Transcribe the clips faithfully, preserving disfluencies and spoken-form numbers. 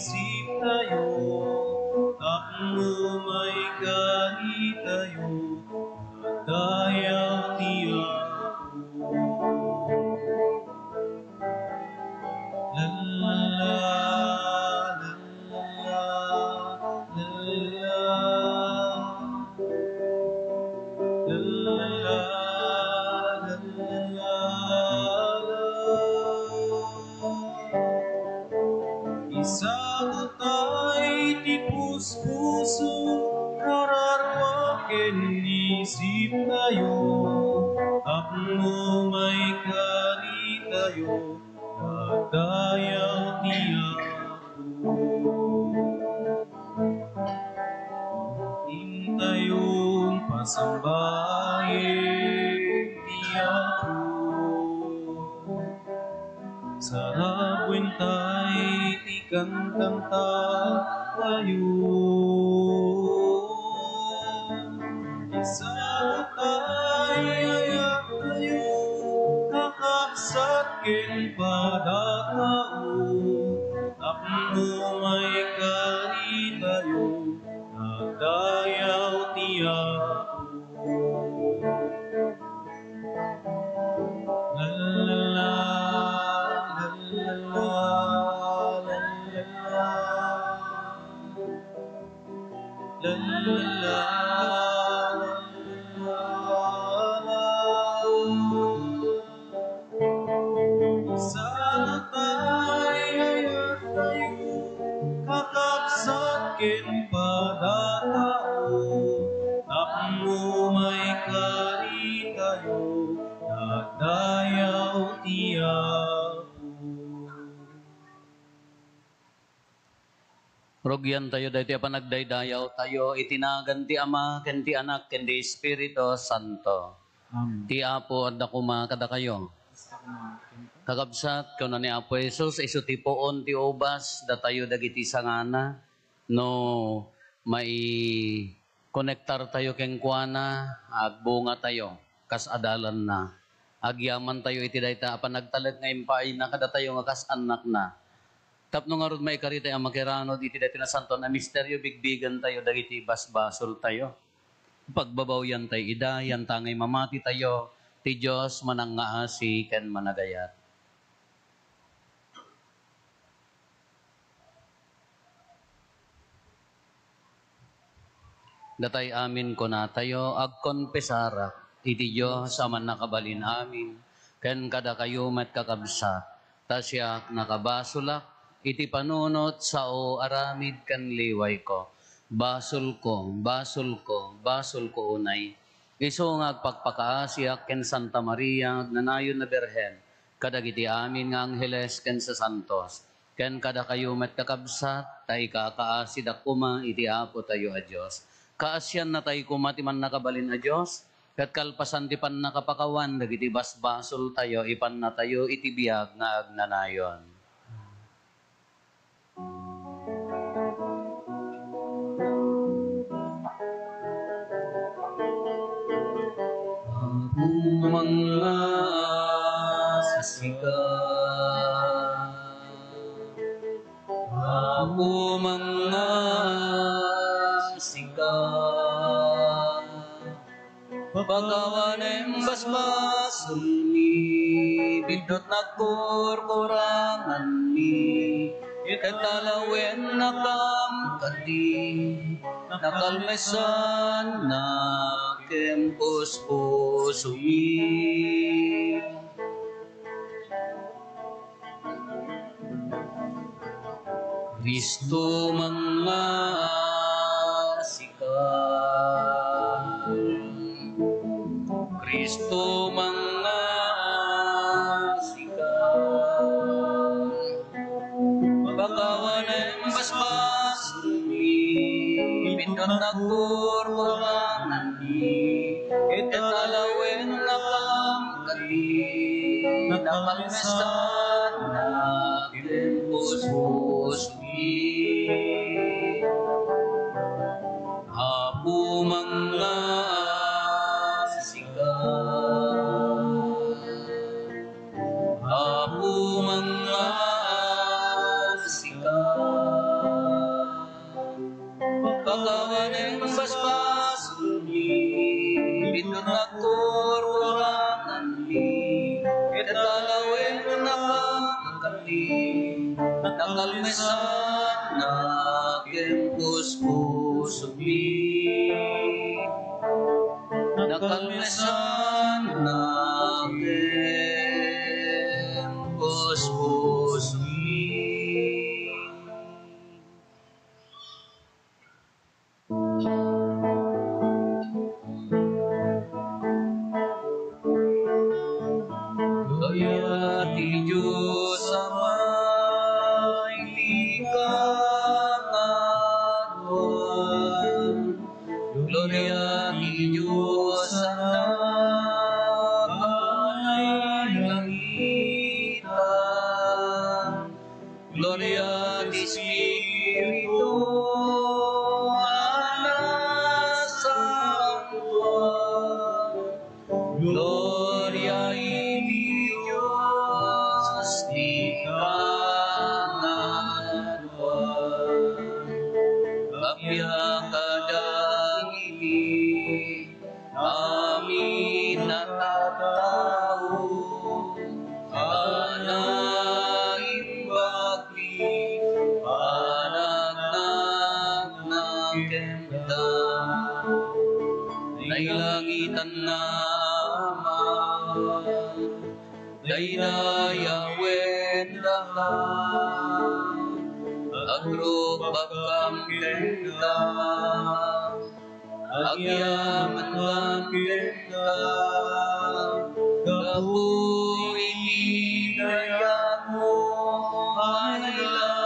isiptayo, tapno maikaritayo, dayaw ti Apo. La, la, la, la, la, la, la. Isagutay ti puspuso, kararua ken isiptayo, tapno maikaritayo, dayaw ti Apo. Intayon pasambayen ti Apo. Saraguen tay ti kankanta tayo. Isagutay ayat tayo, kakabsat ken padatao, tapno maikaritayo, dayaw ti Apo. La, la, la, la, la, la, la, la. La, la, la, la, la, la. Isagutay ayat tayo, kakabsat ken padatao, tapno maikaritayo, dayaw ti Apo. Rugiantayo daytoy a panagdaydayaw tayo iti nagan ti Ama, ken ti Anak, ken ti Espiritu Santo. Amen. Ti Apo adda koma kadakayo. Kakabsat, kuna ni Apo Jesus, isu ti puon ti ubas, datayo dagiti sangana, no mai- konektartayo kenkuana, agbungatayo kas adalanna. Agyamantayo iti dayta a panagtalek nga impaayna kadatayo nga kas annakna. Tapno ngarud maikaritay a makiranod iti daytoy nasantoan a misterio, bigbigantayo dagiti basbasoltayo. Pagbabawiantay ida, yantangay mamatitayo, ti Dios manangngaasi ken managayat. Datay amin kunatayo, agkonfesarak iti Dios a Mannakabalin-amin, ken kadakayo met, kakabsat, ta siak nakabasolak iti panunot, sao, aramid, ken liwayko. Basolko, basolko, basolko unay. Isu nga agpakpakaasiak ken Santa Maria, agnanayon a Birhen, kadagiti amin nga angheles ken sasantos, ken kadakayo met, kakabsat, ta ikakaasidak koma iti Apotayo a Dios. Kaasiannatay koma ti Mannakabalin a Dios, ket kalpasan ti pannakapakawan dagiti basbasoltayo, ipannatayo iti biag nga agnanayon. Apo, mangngaasim ka. Apo, mangngaasim ka. Pakawanem basbasolmi, biddut nakurkuranganmi, ket alawennakam kadi, nakalmesannak ken puspusomi. Cristo, mangngaasim ka. Cristo, mangngaasim ka. Pakawanem basbasolmi, biddut nakurkuranganmi, ket alawennakam kadi, nakalmesannak ken puspusomi. Apo, mangngaasim ka. Apo, mangngaasim ka. Nagkurkuranganmi, ket alawennaka kadi. Nakalmesanna ken puspusomi. Nakalmesanna ken puspusomi. Gloria ti Dios Ama iti kangatoan. Gloria ti Dios Anak a nailangitan. Gloria ti Espiritu a nasantoan. Gloria iti Dios ti kangatoan. Appiak kadagiti amin a tattao a naimbag ti panagnagnang kenka. Nailangitan a Ama, daydayawendaka, agrukbakkam kenka. Agyamankam kenka, gapu iti dayagmo a nailangitan.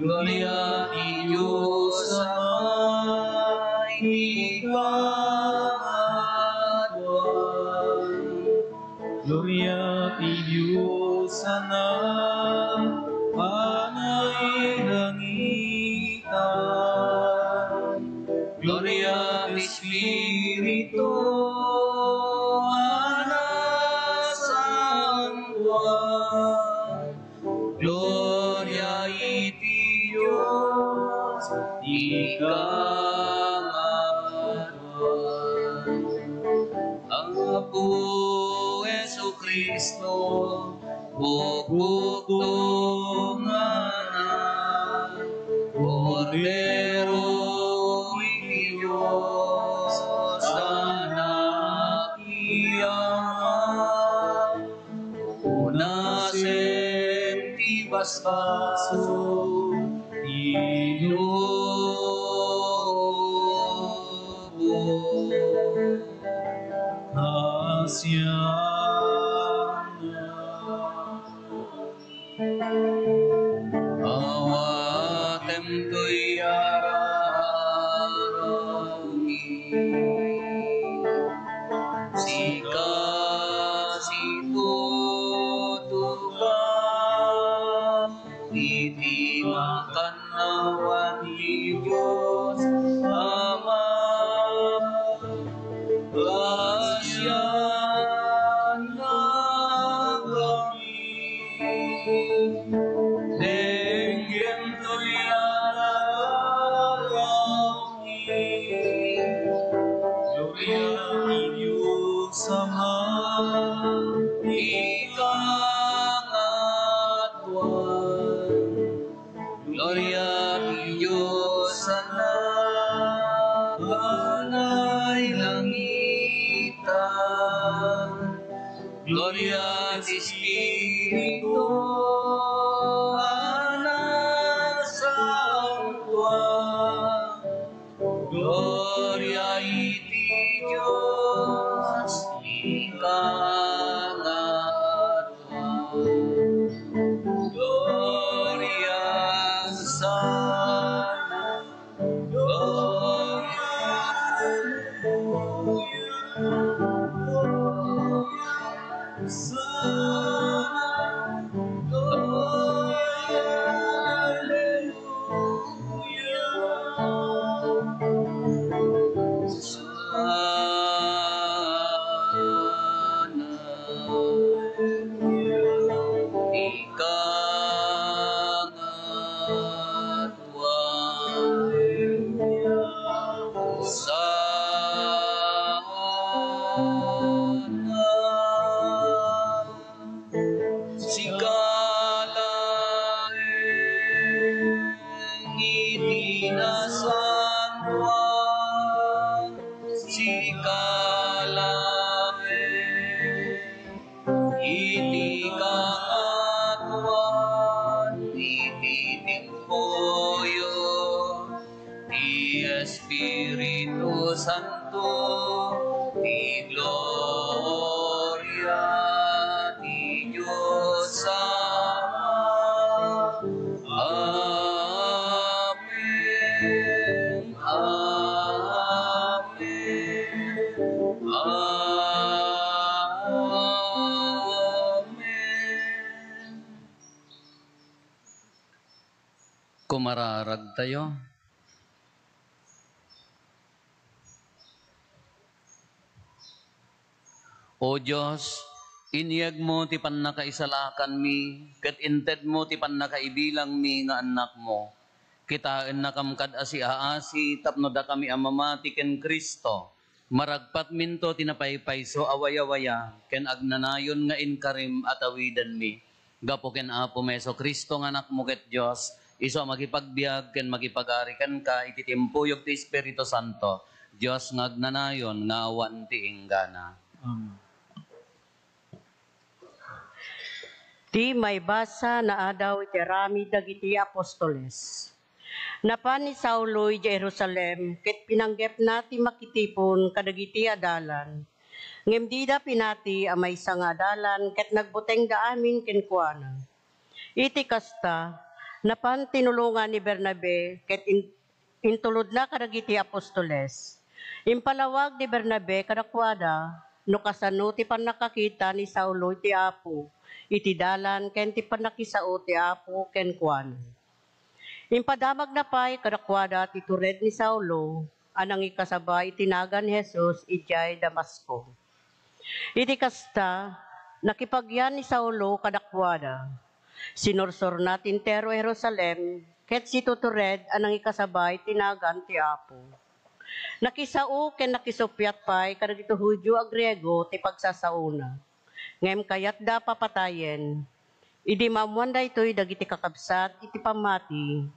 Gloria ti Dios Ama iti kangatoan. Gloria ti Dios Anak a nailangitan. Gloria ti Espiritu a nasantoan. Gloria iti Dios ti kangatoan. Apo Jesu-Cristo, bukbukto nga Anak, Kordero iti Dios, Anak ti Ama, unasem ti basbasol ti lubong. Kasiana. Awatem toy ararawmi. Sika situtuka iti makannawan ti Dios Ama. Pasiannakami. Denggen toy ararawmi. Gloria ti Dios Ama iti kangatoan. Gloria ti Dios Anak a nailangitan. Gloria ti Espiritu a nasantoan. Gloria iti Dios iti kangatoan. Gloria sana. Gloria, aleluya, gloria, sana, gloria, aleluya, sana. Sana sika laeng iti nasantoan, sika laeng iti kangatoan, iti timpoyo ti Espiritu Santo, ti gloria ti Dios Ama. Amen. Amen. Amen. Kumararagtayo. O Dios, inyegmo ti pannakaisalakanmi, ket intedmo ti pannakaibilangmi nga annakmo. Kitaennakam kad asiaasi tapno dakami a mamati ken Cristo. Maragpatminto ti napaypayso a wayawaya ken agnanayon nga inkarim a tawidenmi. Gapu ken Apomi Jesu-Cristo nga Anakmo ket Dios, isu a makipagbiag ken makipagari kenka iti timpuyog ti Espiritu Santo, Dios nga agnanayon nga awan ti inggana. Amen. Ti maibasa nga adaw iti aramid dagiti apostoles. Napan ni Saulo idiay Jerusalem ket pinanggepna ti makitipon kadagiti adalan. Ngem dida pinati a maysa nga adalan ket nagbutengda amin kenkuana. Iti kasta, napan tinulongan ni Bernabe ket in-, intulodna kadagiti apostoles. Impalawag ni Bernabe kadakuada no kasano ti pannakakita ni Saulo iti Apo iti dalan ken ti pannakisao ti Apo kenkuana. Impadamagna pay kadakuada ti tured ni Saulo a nangikasaba iti nagan ni Jesus idiay Damasco. Iti kasta, nakipagyan ni Saulo kadakuada. Sinursorna ti entero Jerusalem ket situtured a nangikasaba iti nagan ti Apo. Nakisao ken nakisuppiat pay kadagiti Judio a Griego ti pagsasaona. Ngem kayatda a papatayen. Idi maammoan daytoy dagiti kakabsat iti pammati,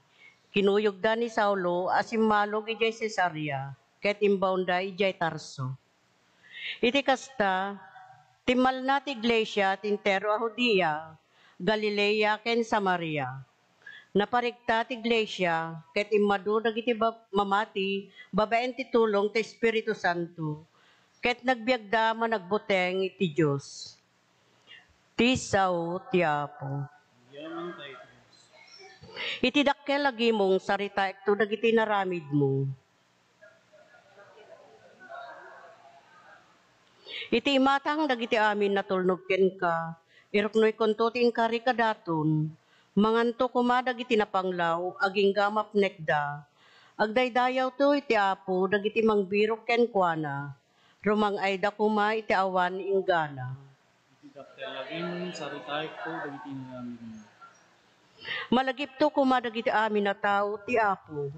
kinuyogda ni Saulo a simmalog idiay Cesarea ket imbaonda idiay Tarso. Iti kasta, timmalna ti iglesia ti entero a Judea, Galilea, ken Samaria. Naparikta ti iglesia ket immadu dagiti bab-, mamati babaen ti tulong ti Espiritu Santo, ket nagbiagda managbuteng iti Dios. Ti sao ti Apo. Iti dakkel a gimong, saritaekto dagiti naramidmo. Iti imatang dagiti amin a tulnog kenka, iruknoykonto ti inkari kadaton. Manganto koma dagiti napanglaw, agingga mapnekda. Agdaydayawto iti Apo dagiti mangbirok kenkuana. Rumang-ayda koma iti awan inggana. Iti dakkel a gimong, saritaekto dagiti naramidmo. Malagipto koma dagiti amin a tao ti Apo.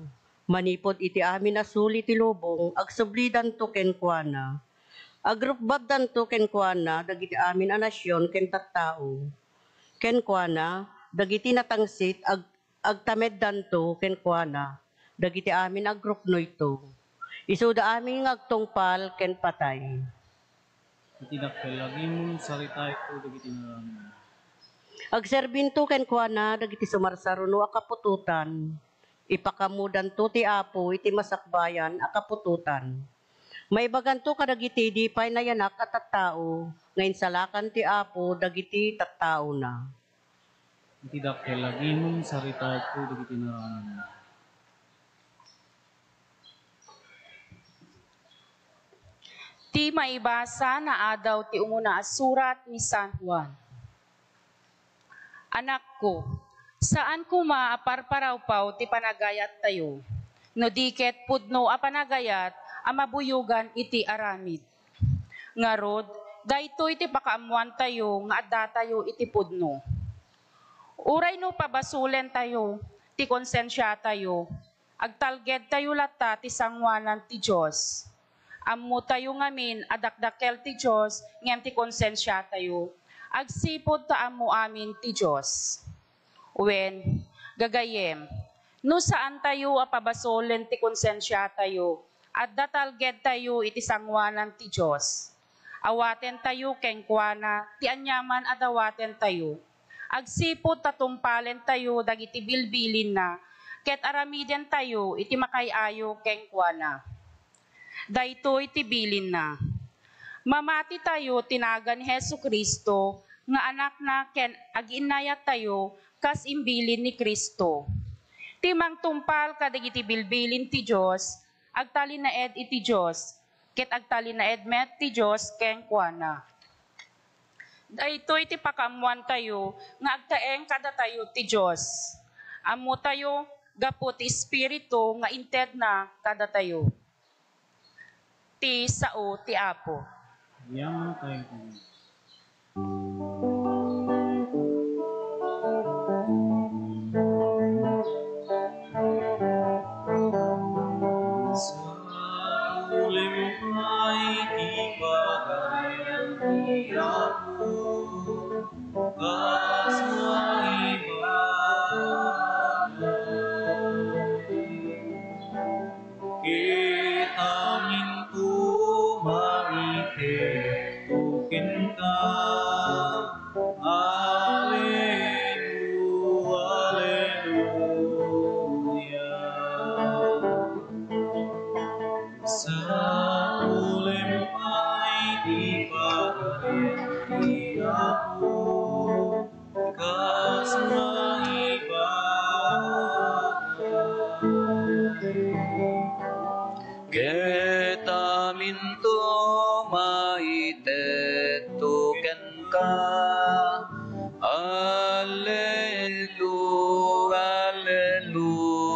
Manipud iti amin a suli ti lubong, agsublidanto kenkuana. Agrukbabdanto kenkuana dagiti amin a nasion ken tattao. Kenkuana, dagiti natangsit ag-, agtameddanto kenkuana dagiti amin a agruknoyto. Isuda amin nga agtungpal ken patay. Iti dakkel a gimong, saritaekto dagiti naramidmo. Agserbinto kenkuana dagiti sumarsaruno a kaputotan. Ipakaammodanto ti Apo iti masakbayan a kaputotan. Maibaganto kadagiti di pay nayanak a tattao nga insalakan ti Apo dagiti tattaona. Iti dakkel a gimong, saritaekto dagiti naramidmo. Ti maibasa nga adaw ti umuna a surat ni San Juan. Anakko, saan koma a parparawpaw ti panagayattayo, no di ket pudno a panagayat a mabuyogan iti aramid. Ngarud, daytoy ti pakaammoantayo nga addatayo iti pudno. Uray no pabasolentayo ti konsensiatayo, Agtalgedtayo latta ti sangoanan ti Dios. Ammotayo ngamin a dakdakkel ti Dios ngem ti konsensiatayo agsipud ta ammo amin ti Dios. Wen, gagayyem, no saantayo a pabasolen ti konsensiatayo, adda talgedtayo iti sangoanan ti Dios. Awatentayo kenkuana ti aniaman a dawatentayo, agsipud ta tumpalentayo dagiti bilbilinna ket aramidentayo iti makaay-ayo kenkuana. Daytoy ti bilinna: Mamatitayo ti nagan ni Jesu-Cristo nga Anakna ken agiinnayattayo kas imbilin ni Cristo. Ti mangtungpal kadagiti bilbilin ti Dios, agtalinaed iti Dios, ket agtalinaed met ti Dios kenkuana. Daytoy ti pakaammoantayo nga agtaeng kadatayo ti Dios. Ammotayo gapu ti Espiritu nga intedna kadatayo. Ti sao ti Apo. Yaman tayo. Sa ulim pay ti pagarian ti Apo, kas maibabaw. Ket aminto maitetto kenka. Aleluya, aleluya. Sa ulim pay ti pagarian ti Apo, kas maibabaw. Ket aminto maitetto kenka. Alelu-, aleluya.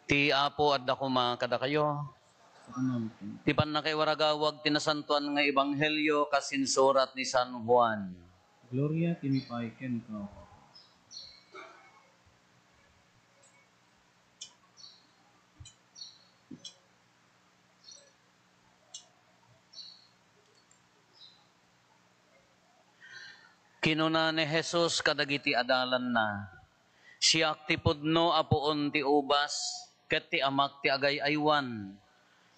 Ti Apo adda koma kadakayo. Amen. Ti pannakaiwaragawag ti nasantoan nga ebanghelio kas insurat ni San Juan. Gloria ti mipay kenka, Apo. Kinuna ni Jesus kadagiti adalanna, "Siak ti pudno a puon ti ubas, ket ti Amak ti agay-aywan.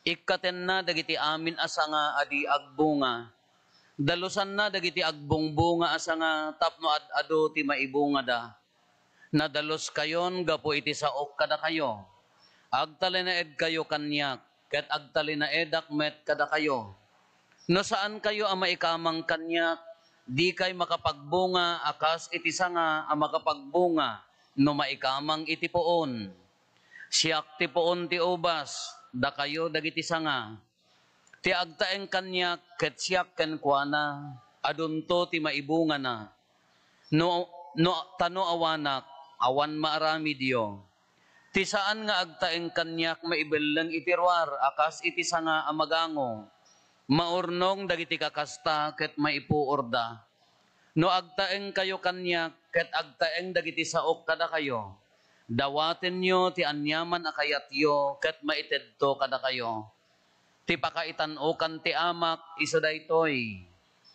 Ikkatenna dagiti amin a sanga a di agbunga. Dalusanna dagiti agbungbunga a sanga tapno ad-adu ti maibungada. Nadaluskayon gapu iti saok kadakayo. Agtalinaedkayo kaniak, ket agtalinaedak met kadakayo. No saankayo a maikamang kaniak, dikay makapagbunga a kas iti sanga a makapagbunga no maikamang iti puon. Siak ti puon ti ubas, dakayo dagiti sanga. Ti agtaeng kaniak ket siak kenkuana, adunto ti maibungana. No, no, ta no awanak, awan maaramidyo. Ti saan nga agtaeng kaniak maibelleng iti ruar a kas iti sanga a magango. Maurnong dagiti kakasta ket maipuorda. No agtaengkayo kaniak ket agtaeng dagiti saok kadakayo, dawatenyo ti aniaman a kayatyo ket maitedto kadakayo. Ti pakaitan-okan ti Amak isu daytoy: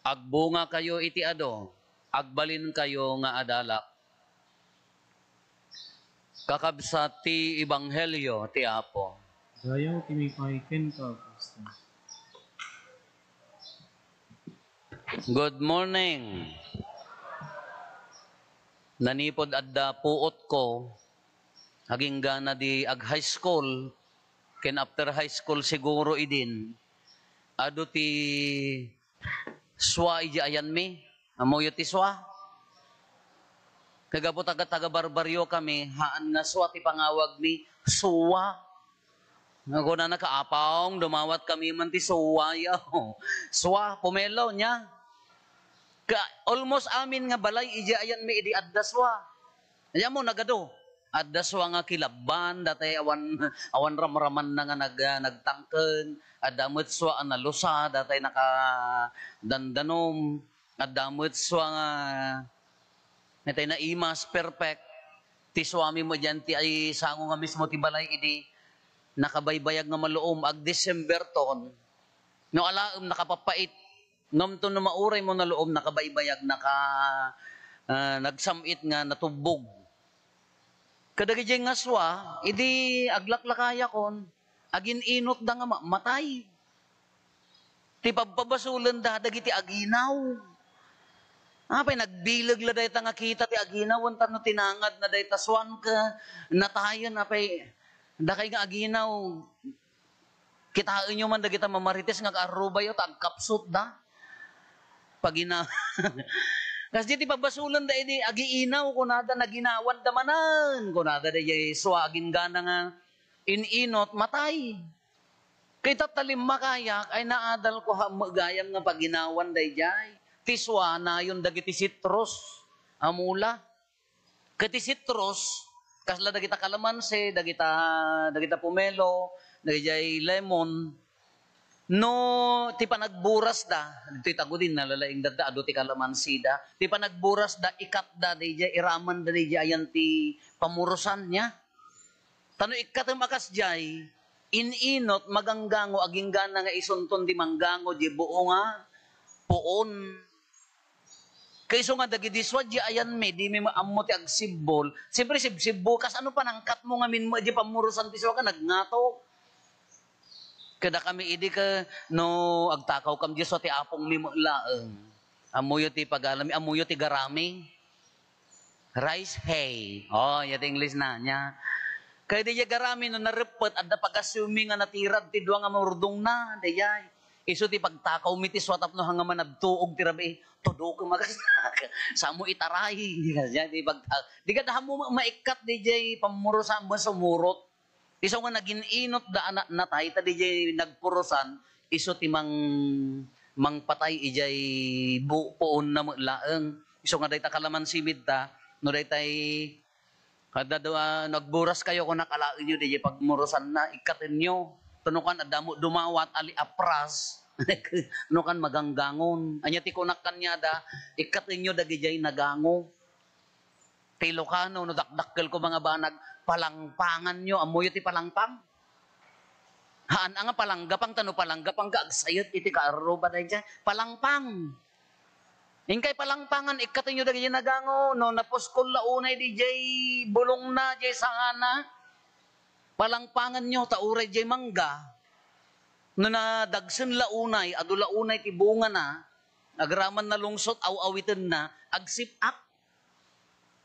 agbungakayo iti adu, agbalinkayo nga adalak." Kakabsat ti ebanghelio ti Apo. Dayaw ti mipay kenka, Kristo. Good morning. Nanipod adda puotko, aginggana di ag-high school, ken after high school siguro idin, adu ti sua iji ayanmi. Ammoyo ti sua? Kagapu taga, taga barbaryo kami, haan nga sua ti pangawagmi, sua. Nga kunana, "Kaapong, dumawat kami man ti sua, yaw." Sua, pomelo, nia. Ka, almost amin nga balay, iji ayanmi idi adda sua. Ania mo, nagadu. Adda sua nga kilabban, datay awan, awan ramramanna nga nag-, nagtangken. Adda met sua a nalusa, datay nakadandanom. Adda met sua nga, natay naimas, perfect. Ti suami mo diyan ti ay sango nga mismo ti balay idi nakabaybayag nga maluom, ag-December ton. No alaem, nakapapait. Ngem to no mauray mo na luom, nakabaybayag, naka, ah, nagsam-it nga natubbog. Kadagiti nga sua, idi aglaklakayakon, agin-inot da nga ma-, matay. Ti pabpabasolenda dagiti aginaw. Apay, nagbileg la dayta nga kita ti aginaw, wenno no tinangad na dayta suan ket natayen, apay, dakay nga aginaw, kitaenyo man dagita mamarites nga kaarrubayo ta agkapsut da. Pagina-, Kas di ti pabasolenda idi agiinaw, kunada, naginawan da manen, kunada, dayjay sua aginggana nga in-inot, matay. Ket ita ta limmakayak, ay naadal ko ha gayam nga paginawan dayjay. Ti sua, nayon dagiti citrus a mula. Ket ti citrus, kasla dagita kalamansi, dagita, dagita pomelo, dagijay lemon, no ti panagburasda, ditoy tagudin, nalalaingdadda, adu ti kalamansida. Ti panagburasda, ikatda, dayjay, iramanda, dayjay, ayan ti pamurosan niya. Ta no ikkatem a kasjay, in-inot, maganggango, aginggana nga isunton di manggango, di buo nga puon. Kaiso nga dagidi sua, di ayan mi, di mi ammo ti agsibbol. Siyempre, sibsibbo, kas ano panangkat mo ngamin mo, di pamurusan ti sua ka, nagngato. Kada kami idi ka, no, agtakaw kam di sua, ti apong mi mo laeng. Amuyo ti pagalami, amuyo ti garami. Rice hay. Oh, ya ti English na, nya. Kaya di ya garami no nareppet, adda pag-assuming nga natirad ti dua nga murdong na, dayay. Isu ti pagtakaw mi ti sua tapno hanga managtuog ti rabii. Tudo ko magas-, samo itaray. Di ka, di pag-, di ka da mo ma-, maikkat di jay pamurusan mo sumurot. Isu nga nagin-inot da anak natay, ta di jay nagpurusan, isu ti mang-, mangpatay ijay bu-, puon na met laeng. Isu nga dayta kalamansi mi ta, no daytay Kada dua, nagburas kayo, kunak, alaenyo, di pagmurusanna, ikkatenyo. Tunukan, adda mo dumawat, ali apras. Tunukan, maganggangon. Anya ti kunak kaniada, ikkatenyo, dagijay nagango. Ti Ilocano, no dakdakkel ko mga banag, palangpanganyo. Ammoyo ti palangpang? Haan a nga palanggapang, ta no palanggapang ka, agsayet iti kaarruba daydiay. Palangpang. Inkay palangpangan, ikkatenyo dagiti nagango, no napuskol la unay di jay bulongna, jay sangana. Palangpanganyo, ta uray jay mangga, no nadagsen la unay, adu la unay ti bungana, agraman nalungsot, aw-awitenna, agsip-ak.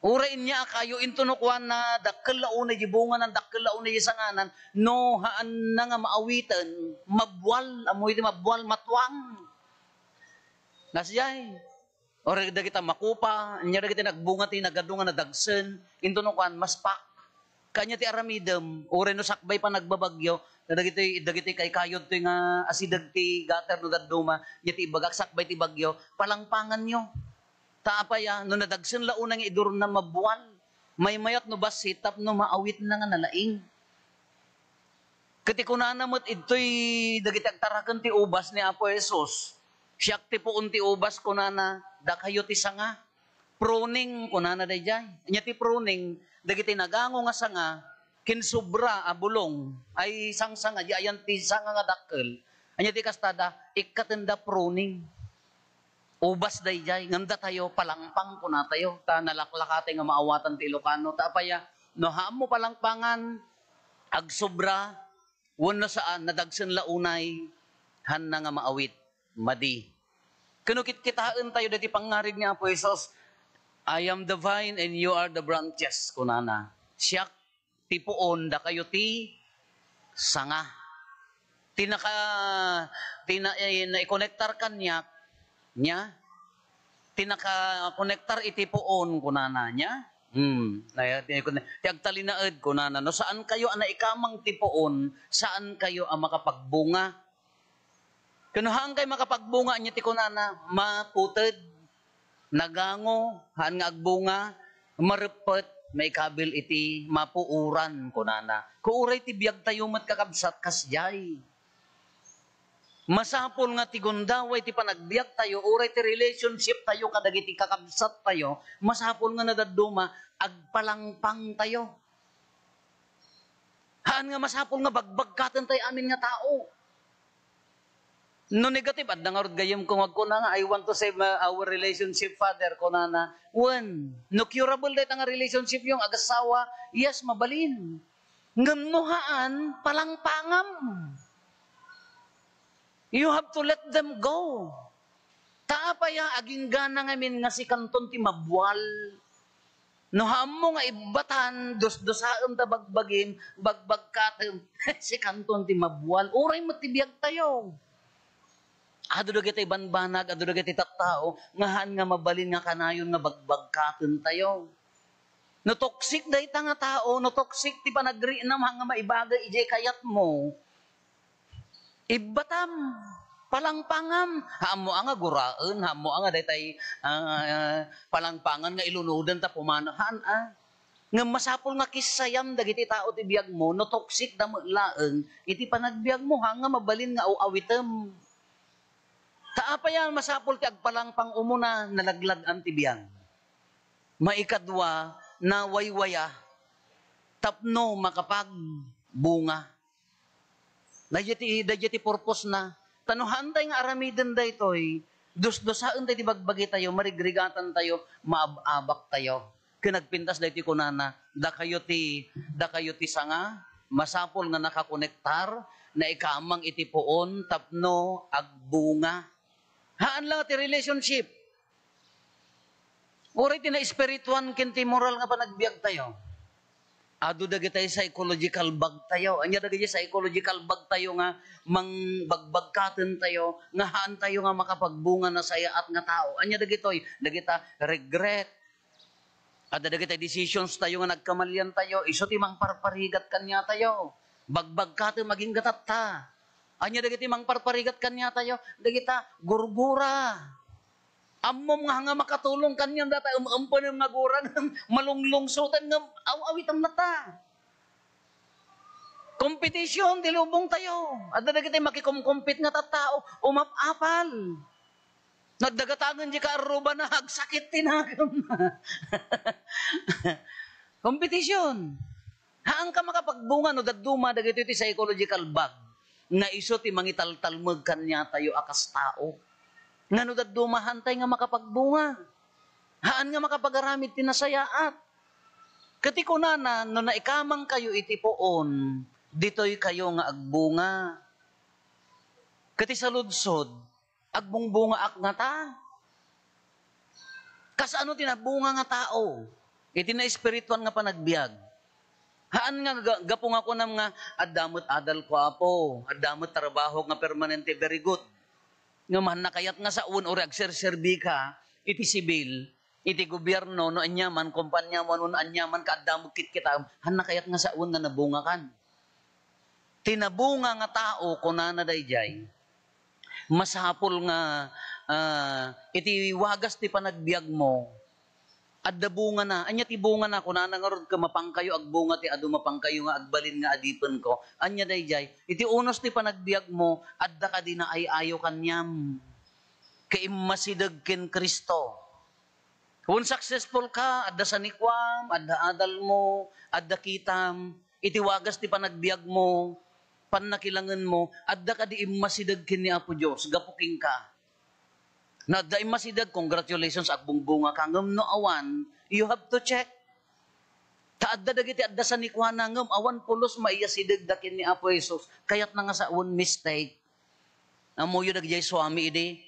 Uray inya a kayo, intono kuana, dakkel la unay di bunganan, dakkel la unay di sanganan, no haanna nga maawiten, mabwal, ammo iti mabwal, matuang. Nasdiay. Uray dagita makupa, anya dagiti nagbunga ti nagadu nga nadagsen, intono kuan, maspak. Kanya ti aramidem, uray no sakbay pa nagbabagyo, dagiti, dagiti kaykayod toy nga asideg ti gutter no dadduma, nya ti ibagak sakbay ti bagyo, palangpanganyo. Ta apay a, no nadagsen la unay nga iduronna, mabwal. Maymayat no bassit tapno maawitna nga nalaing. Ket ti kunana met idtoy dagiti agtaraken ti ubas ni Apo Jesus, "Siak ti puon ti ubas," kunana, "dakayo ti sanga." Pruning, kunana daydiay. Ania ti pruning? Dagiti nagango nga sanga, ken sobra a bulong, ay sangsanga, di ayan ti sanga nga dakkel. Ania ti kastada? Ikkatenda pruning. Ubas daydiay, ngem datayo, palangpang kunatayo, ta nalaklakatay nga maawatan ti Ilocano. Ta apay a, no haanmo palangpangan, agsobra, wenno saan, nadagsen la unay, haanna nga maawit, madi. Ken no kitkitaentayo daytoy pangngarig ni Apo Jesus, "I am the vine and you are the branches," kunana. Siak ti puon, dakayo ti sanga. Ti naka-, ti na-, eh, naikonektar kaniak, nia? Ti nakakonektar iti puon, kunana, nia? Hmm. Ay, ti, ti agtalinaed, kunana, "No saan kayo a naikamang ti puon, saan kayo a makapagbunga." Ken no haan kay makapagbunga, ania ti kunana? Maputed, nagango, haan nga agbunga, mareppet, maikabil iti mapuoran, kunana. Kuuray ti biagtayo met, kakabsat, kasdiay. Masapul nga ti gundaway ti panagbiagtayo, uray ti relationship tayo kadagiti kakabsattayo, masapul nga no dadduma, agpalangpangtayo. Haan nga masapul nga bagbagkaten tay amin nga tao. No negative, adda ngarud gayyem kung agkuna nga, "I want to save, uh, our relationship, Father," kunana. Wen, no curable dayta nga relationship yung agasawa, yes, mabalin. Ngem no haan, palangpangam. You have to let them go. Ta apay a, agingga ngamin nga sikanton ti mabual. No haammo nga ibbatan, dusdusaem ta bagbagim, bagbagkatem, sikanton ti mabual. Uray met ti biagtayo. Adu dagiti banbanag, adu dagiti tattao, nga haan nga mabalin nga kanayon nga bagbagkatentayo. No toxic dayta nga tao, no toxic ti panagriinam, haan nga maibaga idiay kayatmo, ibbatam, palangpangam. Haammo a nga guraen, haammo a nga daytay, ah, palangpangan nga ilunoden ta pumanaw. Haan a. Ngem masapul nga kissayam dagiti tao ti biagmo no toxic da met laeng iti panagbiagmo, haan nga mabalin nga aw-awitem. Ta apay a masapul ti agpalangpang? Umuna, nalaglag-an ti biag. Maikadua, nawaywaya tapno makapagbunga. Daydiay ti, daydiay ti purpose-na. Ta no haantay nga aramiden daytoy, dusdusaentay ti bagbagitayo, marigrigatantayo, maab-abaktayo. Ken agpintas daytoy kunana, "Dakayo ti, dakayo ti sanga, masapul nga nakakonektar, naikamang iti puon tapno agbunga." Haan la nga ti relationship. Uray ti naespirituan ken ti moral nga panagbiagtayo. Adu dagiti psychological bag tayo. Ania dagiti psychological bag tayo nga mangbagbagkaten tayo, nga haan tayo nga makapagbunga nasayaat nga tao. Ania dagitoy? Dagita regret. Adda dagiti decisions tayo nga nagkamalian tayo, isu ti mangparparigat kaniatayo. Bagbagkaten, agingga tatta. Ania dagiti mangparparigat kaniatayo? Dagita gurgura. Ammom nga, nga makatulong kaniam data, em-, empenem nga gura, malunglungsoten, ngem aw-awitem latta. Competition ti lubong tayo. Adda dagiti makikumkumpit nga tattao, umap-apal. Nagdagatagen di kaarrubana, agsakit ti nagem. Competition. Haanka makapagbunga no dadduma dagitoy ti psychological bag nga isu ti mangitaltalmeg kaniatayo a kas tao. Nga no dadduma, haantay nga makapagbunga. Haan nga makapagaramid ti nasayaat. Ket ti kunana, no naikamangkayo iti puon, ditoykayo nga agbunga. Ket ti saludsod, agbungbungaak ngata? Kasano ti nabunga nga tao iti naespirituan nga panagbiag? Haan nga ga-, gapu nga kunam nga, "Adda met adalko, Apo. Adda met trabahok nga permanente, very good." Ngem haan nakayat nga sawen, uray agserserbika iti sibil, iti gobierno, no aniaman, kumpanya mo, no aniaman, kaadda met kitkitaem, haan nakayat nga sawen nga nabungakan. Ti nabunga nga tao, kunana daydiay, masapul nga, ah, iti wagas ti panagbiagmo, adda bungana. Ania ti bungana? Kunana ngarud, ket mapangkayo agbunga ti adu, mapangkayo nga agbalin nga adipenko. Ania daydiay? Iti unos ti panagbiagmo, adda kadi naay-ayo kaniam? Kaimmasideg ken Cristo. Wen successful ka, adda sanikuam, adda adalmo, adda kitam, iti wagas ti panagbiagmo, pannakilangenmo, adda kadi immasideg ken ni Apo Dios gapu kenka? No adda immasideg, congratulations, agbungbunga ka. Ngem no awan, you have to check. Ta adda dagiti adda sanikuana ngem awan pulos maiyasidegda ken ni Apo Jesus. Kayatna nga sawen, mistake. Ammoyo dagiti suami idi.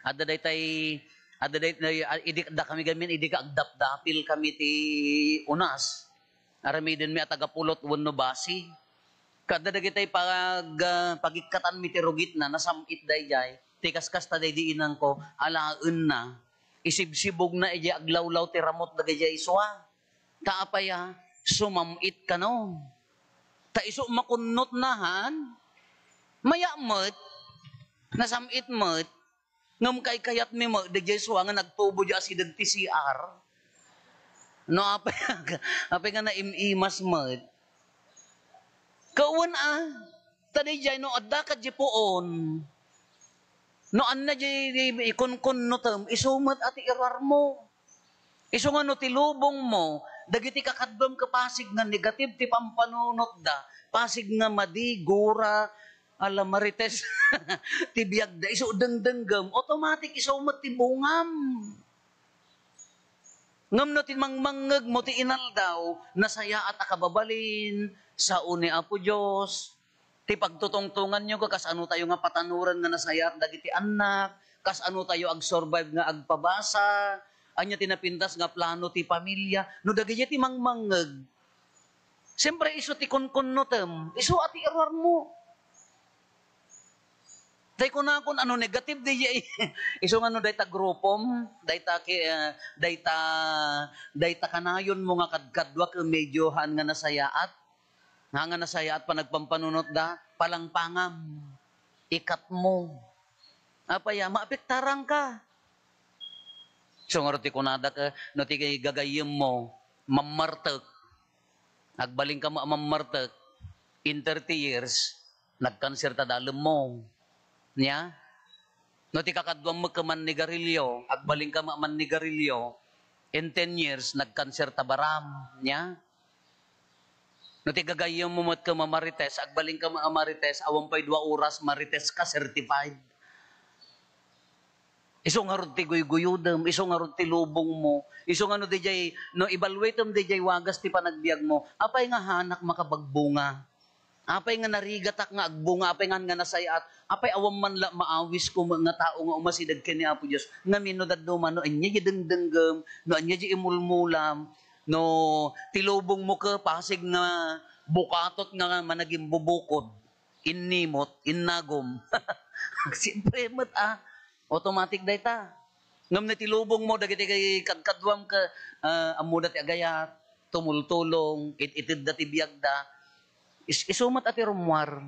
Adda daytay, adda daytay, idi dakami gamin, idi ka agdapdapil kami ti unas. Aramidenmi a taga pulot wenno basi. Kadda dagitay pag-, ah, pagikkatanmi ti rugitna, nasam-it daydiay. Ti kaskasta daydi inangko, alaenna. Isibsibogna idiay aglawlaw ti ramut dagiti isua. Ta apay a, sumam-it kano? Ta isu makunnotna, han? Maya met, nasam-it met, ngem kaykayatmi met, daydiay isua nga nagtubo diay asideg ti C R. No, apay, apay nga naim-imas met. Kawen a, Ta daydiay, no adda ka di puon, no ania di ikunkunnotem, isu met a ti iruarmo. Isu nga no ti lubongmo, dagiti kakaduam ket pasig nga negative ti pampanunotda, pasig nga madi, gura, ala marites ti biagda, isu dengdenggem, automatic isu met ti bungam. Ngem no ti mangmangngegmo ti inaldaw, nasayaat a kababalin, sao ni Apo Dios, ti pagtutungtonganyo, kas ano tayo nga patanoren nga nasayaat dagiti annak, kas ano tayo ag-survive nga agpabasa, ania ti napintas nga plano ti pamilya, no dagiti ti mangmangngeg, siyempre, isu ti kunkunnotem, isu a ti iruarmo. Tay kunakon, ano negative, di, isu nga no dayta grupom, dayta ki-, ah, dayta, dayta kanayonmo nga kadkadua ket medyo haan nga nasayaat, nga, nga nasayaat panagpampanunotda, palangpangam, ikatmo. Apay a, maapektarangka. So, ngarud ti kunada ka, no ti gagayyemmo, mammartek, agbalinka mo a mammartek, in thirty years, nagkanser ta dalemmo. Nia? No ti kakaduam met ket mannigarilio, agbalinka mo a mannigarilio, in ten years, nagkanser ta baram. Nia? No ti gagayyemmo met ket mamarites, agbalinka mo a marites, awan pay dua oras, marites ka, certified. Isu ngarud ti guyguyodem, isu ngarud ti lubongmo, isu nga no daydiay, no evaluatem daydiay wagas ti panagbiagmo, apay nga haanak makapagbunga? Apay nga narigatak nga agbunga? Apay nga, nga nasayaat? Apay awan man la maawisko nga tao nga umasideg ken ni Apo Dios? Ngamin no dadduma, no ania di dengdenggem, no ania di imulmulam, no ti lubongmo ket pasig nga bukatot nga managimbubukod, innimot, innagum. Siyempre met a, automatic dayta. Ngem no ti lubongmo, dagiti kadkaduam ket, ah, ammoda ti agayat, tumultulong, it-itedda ti biagda, is-, isu met a ti rummuar.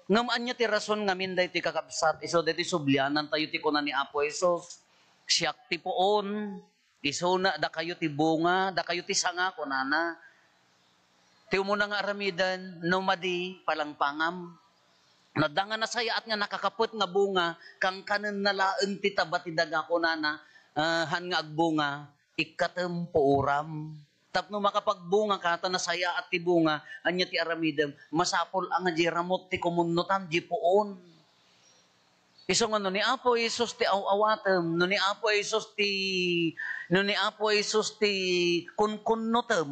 Ngem ania ti rason ngamin daytoy, kakabsat? Isu daytoy sublianantayo ti kuna ni Apo Jesus, "Siak ti puon, isuna dakayo ti bunga, dakayo ti sanga," kunana. Ti umuna nga aramiden, no madi, palangpangam. No adda nga nasayaat nga nakakapet nga bunga, kankanenna laeng ti taba ti daga, kunana, ah, haan nga agbunga, ikkatem, puoram. Tapno makapagbunga ka, ta nasayaat ti bunga, ania ti aramidem? Masapul a nga di ramut ti kumunnotam, di puon. Isu nga no ni Apo Jesus ti aw-awatem, no ni Apo Jesus ti, no ni Apo Jesus ti kunkunnotem,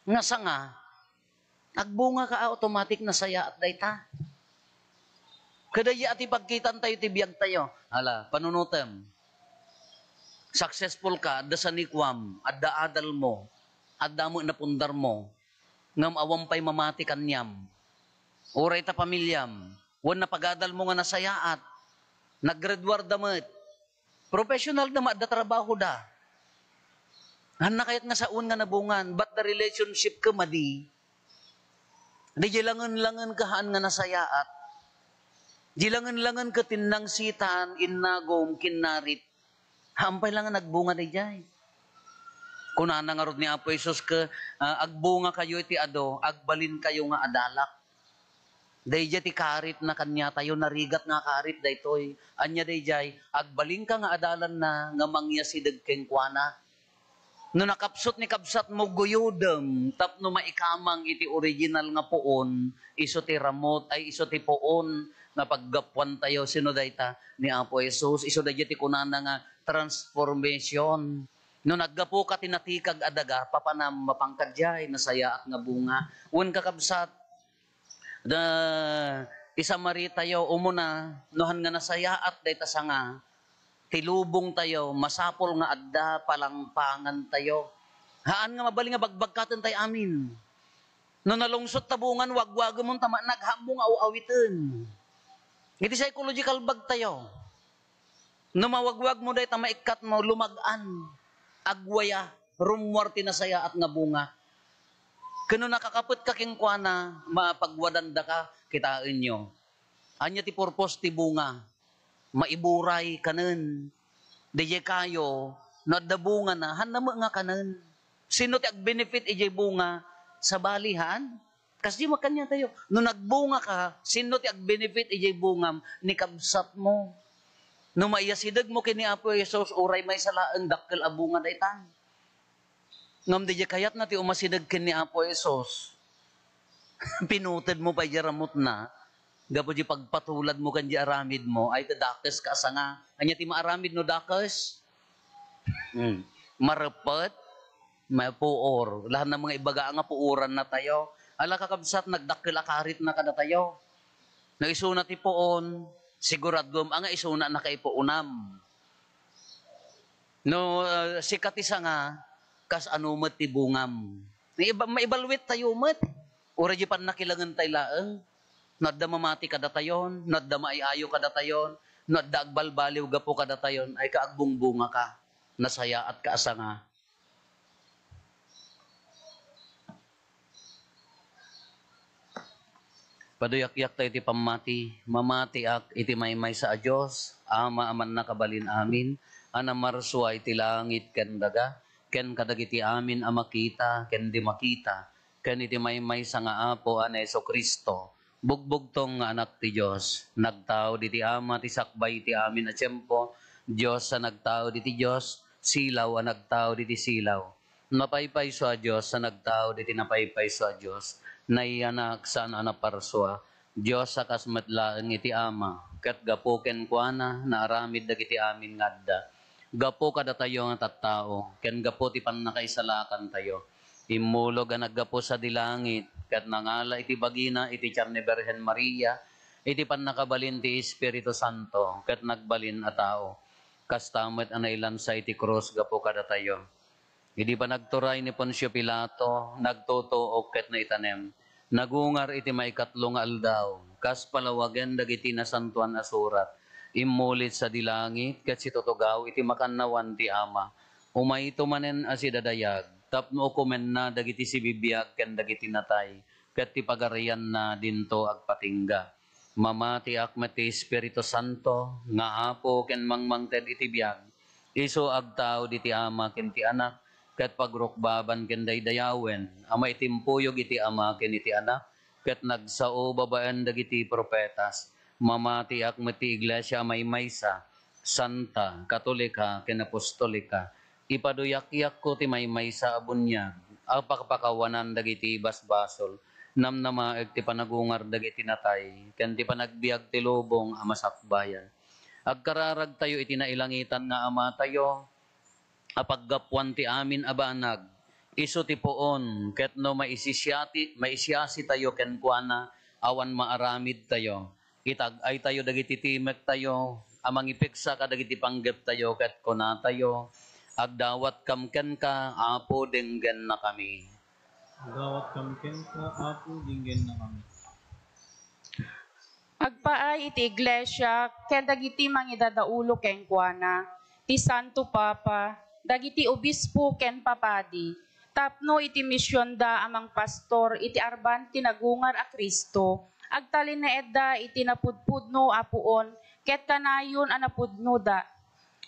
nga sanga, agbunga ka, automatic nasayaat dayta. Kadaya ti pagkitan tayo ti biag tayo. Hala, panunutem. Successful ka, adda sanikuam, adda adal mo, adda mo napundar mo, ngem awan pay mamati kaniam. Uray ta pamiliam, wen napagadal mo nga nasayaat, naggraduar da met. Professional da, adda trabaho da. Hanna kayat nga saon nga nabungan, but the relationship ka madi. Di langen-langen ka haan nga nasayaat. Di langen-langen ka tinnangsitan, innagum, kinnarit. Haan pay la nga nagbunga daydiay. Kunana ngarud ni Apo Jesus ke, ah, "Agbunga kayo iti adu, agbalin kayo nga adalak." Daydiay ti karit na kaniatayo, narigat nga karit daytoy. Ania daydiay, agbalin ka nga adalan na nga mangyasideg kenkuana. No nakapsut ni kabsat mo, guyodem tapno maikamang iti original nga puon, isu ti ramut, ay isu ti puon nga paggapuan tayo. Sino dayta? Ni Apo Jesus. Isu daydiay ti kunana nga transformation. No naggapu ka ti natikag a daga, papanam, mapanka diay nasayaat nga bunga. Wen kakabsat, da, ti Samaria tayo, umuna, no han nga nasayaat dayta sanga, ti lubong tayo, masapul nga adda palangpangan tayo. Haan nga mabalin nga bagbagkaten tayo amin. No nalungsot ta bungan, wagwagemon ta manak, haanmo nga aw-awiten. Iti psychological bag tayo. No mawagwag mo dayta maikkat mo, lumag-an, agwaya, rummuar ti nasayaat nga bunga. Ken no nakakapet ka kenkuana, mapagwadan daka, kitaenyo. Ania ti purpose ti bunga? Maiburay kanen. Daydiay kayo, no adda bunga na, hanna met nga kanen. Sino ti agbenefit idiay bunga? Sabali, han? Kasdi makaniatayo. No nagbunga ka, sinno ti agbenefit idiay bungam? Ni kabsatmo. No maiyasidegmo ken ni Apo Jesus, uray maysa laeng dakkel a bunga daytan. Ngem diay kayatna ti umasideg ken ni Apo Jesus, pinutedmo pay diay ramutna gapu diay pagpatuladmo ken diay aramidmo. Ay, ta dakes ka a sanga. Ania ti maaramid no dakes? Hmm. Mareppet, mapuor. Laeng nga ibaga nga puorannatayo. Ala, kakabsat, nagdakkel a karitna kadatayo. No isuna ti puon, siguradom a nga isuna a nakaipuonam. No, ah, sika ti sanga, kasano met ti bungam? Maiba-, maibaluettayo met. Uray diay pannakilangentayo laeng. No adda mamati kadatayon, no adda maay-ayo kadatayon, no adda agbalbaliw gapu kadatayon, ay ka, agbungbungaka. Nasayaatka a sanga. Paduyakyaktayo ti pammati. Mamatiak iti maymaysa a Dios, Ama a mannakabalin amin, a namarsua iti langit ken daga, ken kadagiti amin a makita ken di makita, ken iti maymaysa nga Apo a ni Jesu-Cristo, bugbugtong nga Anak ti Dios, nagtaud iti Ama ti sakbay iti amin a tiempo, Dios a nagtaud iti Dios, silaw a nagtaud iti silaw. Napaypayso a Dios a nagtaud iti napaypayso a Dios, naiyanak saan a naparsua, Dios a kas met laeng iti Ama, ket gapu kenkuana naaramid dagiti amin nga adda. Gapu kadatayo nga tattao, ken gapu ti pannakaisalakantayo, immulog a naggapu sadi langit, ket nangala iti bagina iti tian ni Birhen Maria, iti pannakabalin ti Espiritu Santo, ket nagbalin a tao. Kasta met a nailansa iti krus gapu kadatayo. Idi panagturay ni Poncio Pilato, nagtutuok ket naitanem. Nagungar iti maikatlo nga aldaw, kas palawagen dagiti Nasantoan a Surat. Immulit sadi langit ket situtugaw iti makannawan ti Ama. Umayto manen a sidadayag, tapno ukomenna dagiti sibibiag ken dagiti natay, ket ti pagarianna dinto agpatingga. Mamatiak met ti Espiritu Santo nga Apo ken mangmangted iti biag. Isu agtaud iti Ama ken ti Anak, ket pagrukbaban ken daydayawen a maitimpuyog iti Ama ken iti Anak, ket nagsao babaen dagiti profetas. Mamatiak met ti Iglesia a maymaysa, santa, katolika, ken apostolika. Ipaduyakyakko ti maymaysa a buniag a pakpakawanan dagiti basbasol, namnamaek ti panagungar dagiti natay, ken ti panagbiag ti lubong a masakbayan. Agkararagtayo iti nailangitan nga Amatayo a paggapuan ti amin a banag. Isu ti puon, ket no maisisiati-, maisiasitayo kenkuana, awan maaramidtayo. Itag-aytayo dagiti timektayo a mangipiksa kadagiti panggeptayo ket kunatayo, "Agdawatkam kenka, Apo, denggennakami." Agdawatkam kenka, Apo, denggennakami. Agpaay iti Iglesia ken dagiti mangidadaulo kenkuana, ti Santo Papa, dagiti obispo ken papadi, tapno iti misionda a mangpastor iti arban ti nagungar a Cristo, agtalinaedda iti napudpudno a puon ket kanayon a napudnoda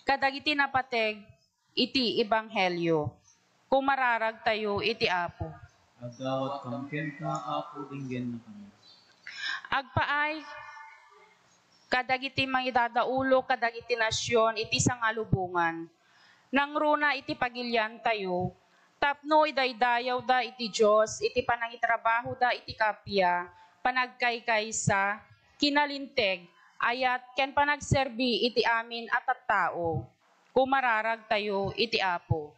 kadagiti napateg iti ebanghelio. Kumararagtayo iti Apo. Agdawatkam kenka, Apo, denggennakami. Agpaay kadagiti mangidadaulo kadagiti nasion iti sangalubongan. Nangruna iti pagiliantayo, tapno idaydayawda iti Dios iti panangitrabahoda iti kappia, panagkaykaysa, kinalinteg, ayat, ken panagserbi iti amin a tattao. Kumararagtayo iti Apo.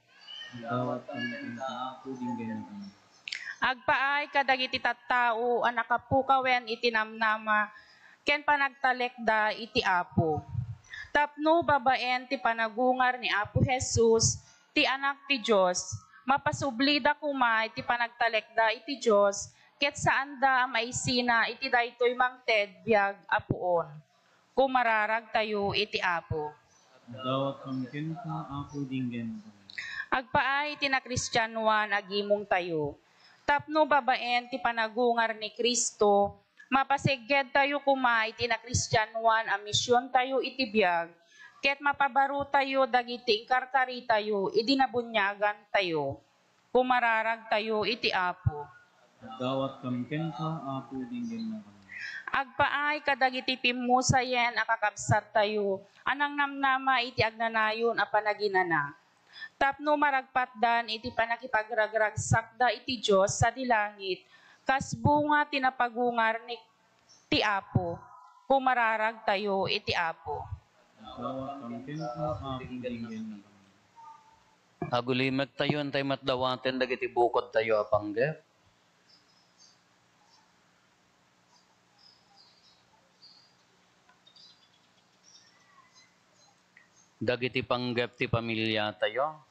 Agdawatkam kenka, Apo, denggennakami. Agpaay kadagiti tattao a nakapukawen iti namnama ken panagtalekda iti Apo. Tapno babaen ti panagungar ni Apo Jesus, ti Anak ti Dios, mapasublida koma iti panagtalekda iti Dios ket saanda a maisina iti daytoy mangted biag a puon. Kumararagtayo iti Apo. Agdawatkam kenka, Apo, denggennakami. Agpaay iti nakristianoan a gimongtayo. Tapno babaen ti panagungar ni Cristo, mapasegedtayo koma iti nakristianoan a misiontayo iti biag, ket mapabarotayo dagiti inkarkaritayo idi nabuniagantayo. Kumararagtayo iti Apo. Dawat kam kenka, Apo, denggennak. Agpaay kadagiti pimmusayen a kakabsattayo a nangnamnama iti agnanayon a panaginana, tapno maragpatdan iti pannakipagragragsakda iti Dios sadi langit, kas bunga ti napagungar ni, ti Apo. Pumararagtayo iti Apo. Dawat kam kenka, Apo, denggennak. Agulimektayo, intay met dawaten dagiti bukodtayo a panggep. Dagiti panggep ti pamiliatayo.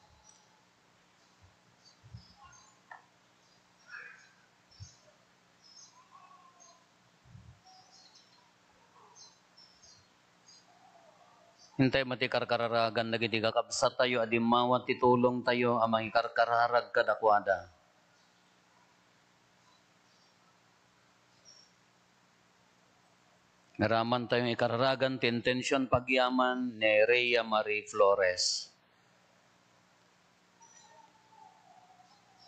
Intay met ti karkararagan dagiti kakabsattayo a dimmawat ti tulongtayo a mangikarkararag kadakuada. Aramantayong ikararagan ti intention pagyaman ni Rhea Marie Flores.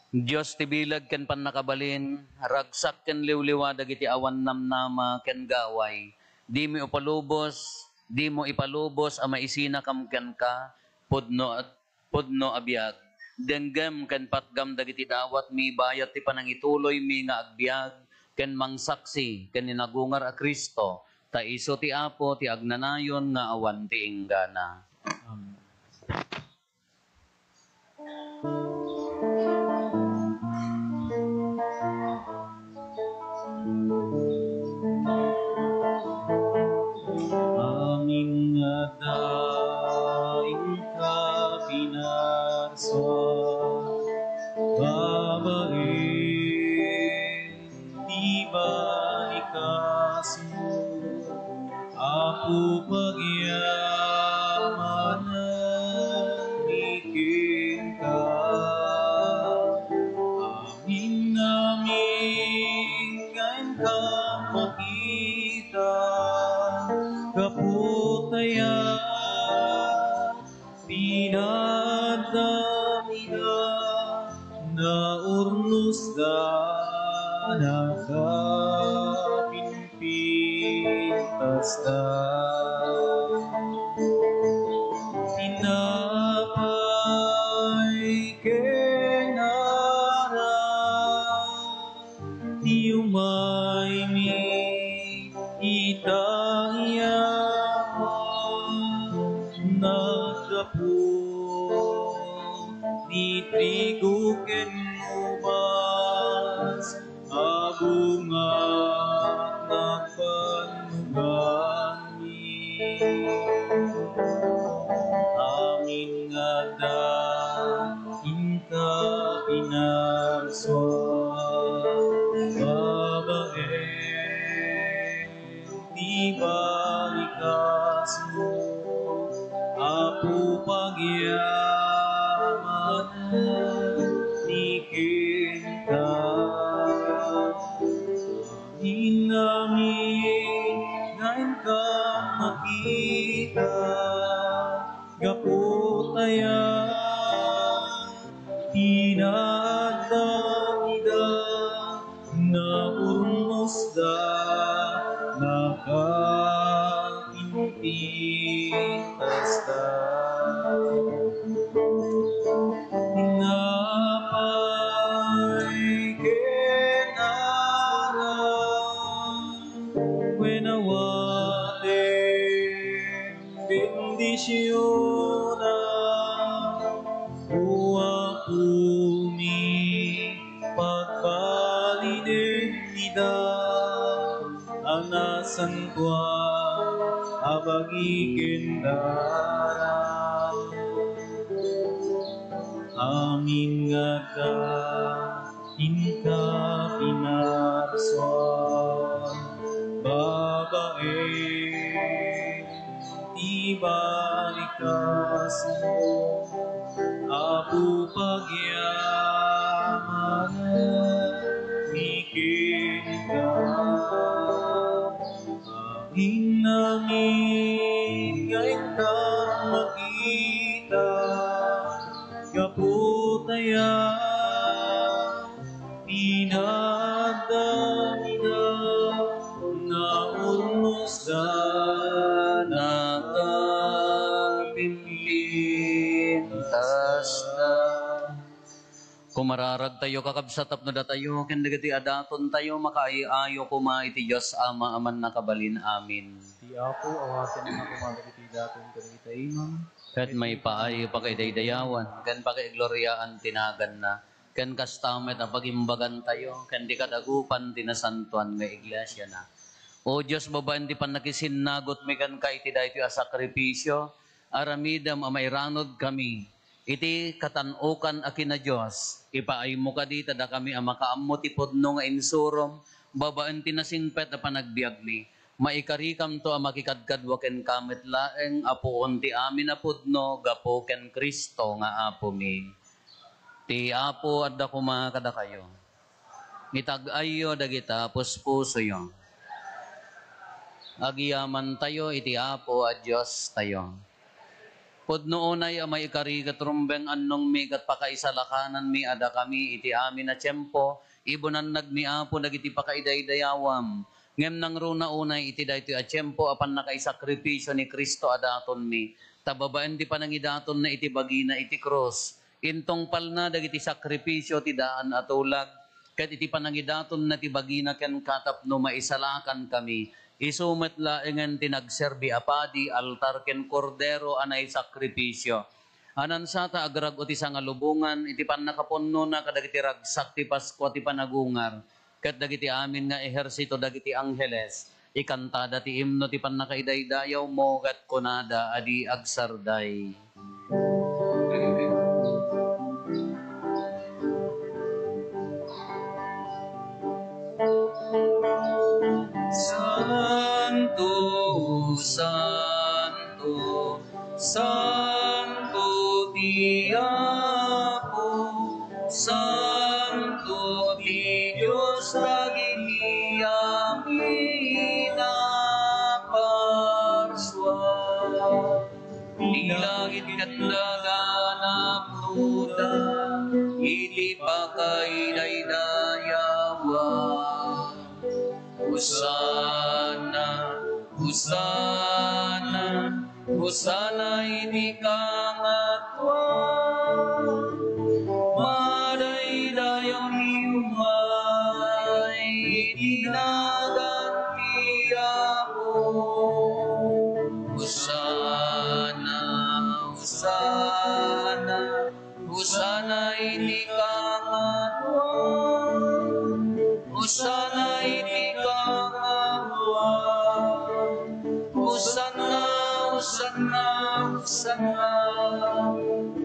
Dios ti bileg ken pannakabalin, ragsak ken liwliwa dagiti awan namnama ken gaway. Dimo ipalubos, dimo ipalubos a maisinakam kenka, pudno a, pudno a biag. Denggem ken patgam dagiti dawatmi bayat ti panangituloymi nga agbiag ken mangsaksi ken ni nagungar a Cristo, ta isu ti Apo ti agnanayon nga awan ti inggana. Amen. Amin nga adda inka pinarsuan, babaen ti balikasmo, Apo, pagyamanen mi kenka. Amin, amin nga inka makita, gapu ta aya Pinadda ida, naurnosda, nakapimpintasda. Tinapay ken arak, ti umaymi ita yaman, naggapu ti trigo ken ubas a bunga nagbannoganmi. Amin nga adda inka pinagsuan, babaen ti balikasmo, Apo, pagyamanen mi kenka. Amin, amin nga inka makita, gapu ta aya Pinadda ida, naurnosda, nakapimpintasda. Tinapay ken arak, wen awaten bendisionan, O Apomi, pagbalinen ida a nasantoan a bagi ken darak. Amin nga adda inka pinagsuan, babaen ti balikasmo, Apo, pagyamanen mi kenka. Amin, amin nga inka makita, gapu ta aya Pinadda Pumararagtayo, kakabsat, tapno datayo ken dagiti adatontayo makaay-ayo koma iti Dios Ama a Mannakabalin. Amin. Ti Apo awatenna koma dagiti daton ken dagiti imam, ket maipaay pakidaydayawan ken pakaigloriaan ti naganna, ken kasta met a pagimbagantayo ken ti kadagupan ti nasantoan nga iglesiana. O Dios, babaen ti pannakisinnagotmi kenka iti daytoy a sakrifisio, aramidem a mairanudkami iti katan-okan a kina-Dios. Ipaaymo kadi ta dakami a makaammo ti pudno nga insurom babaen ti nasingpet a panagbiagmi, maikarikamto a makikadkadua kenka met laeng a puon ti amin a pudno gapu ken Cristo nga Apomi. Ti Apo adda koma kadakayo. Itag-ayyo dagita puspusoyo. Agyamantayo iti Apo a Diostayo. Pudno unay a maikari ket rumbeng annongmi ket pakaisalakananmi a dakami iti amin a tiempo, ibunannagmi, Apo, dagiti pakaidaydayawam. Ngem nangruna unay iti daytoy a tiempo a pannakaisakripisio ni Cristo a datonmi, ta babaen ti panangidatonna iti bagina iti krus, intungpalna dagiti sakrifisio ti daan a tulag, ket iti panangidatonna ti bagina kenka tapno maisalakankami, isu met laengen ti nagserbi a padi, altar, ken kordero a naisakripisio. Anansata agrag-o ti sangalubongan iti pannakapunnona kadagiti ragsak ti Paskua ti panagungar, ket dagiti amin nga ehersito dagiti angheles, ikantada ti imno ti pannakaidaydayawmo ket kunada a di agsarday. Santo, santo, santo ti Apo, santo ti Dios dagiti amin a parsua. Ti langit ket daga nappuda iti pakaidaydayawan. Hosanna, Hosanna, Hosanna iti kangatoan. Madaydayaw ti umay iti nagan ti Apo. Hosanna, Hosanna, Hosanna iti kangatoan. Hosanna iti kangatoan. Hosanna, Hosanna, Hosanna.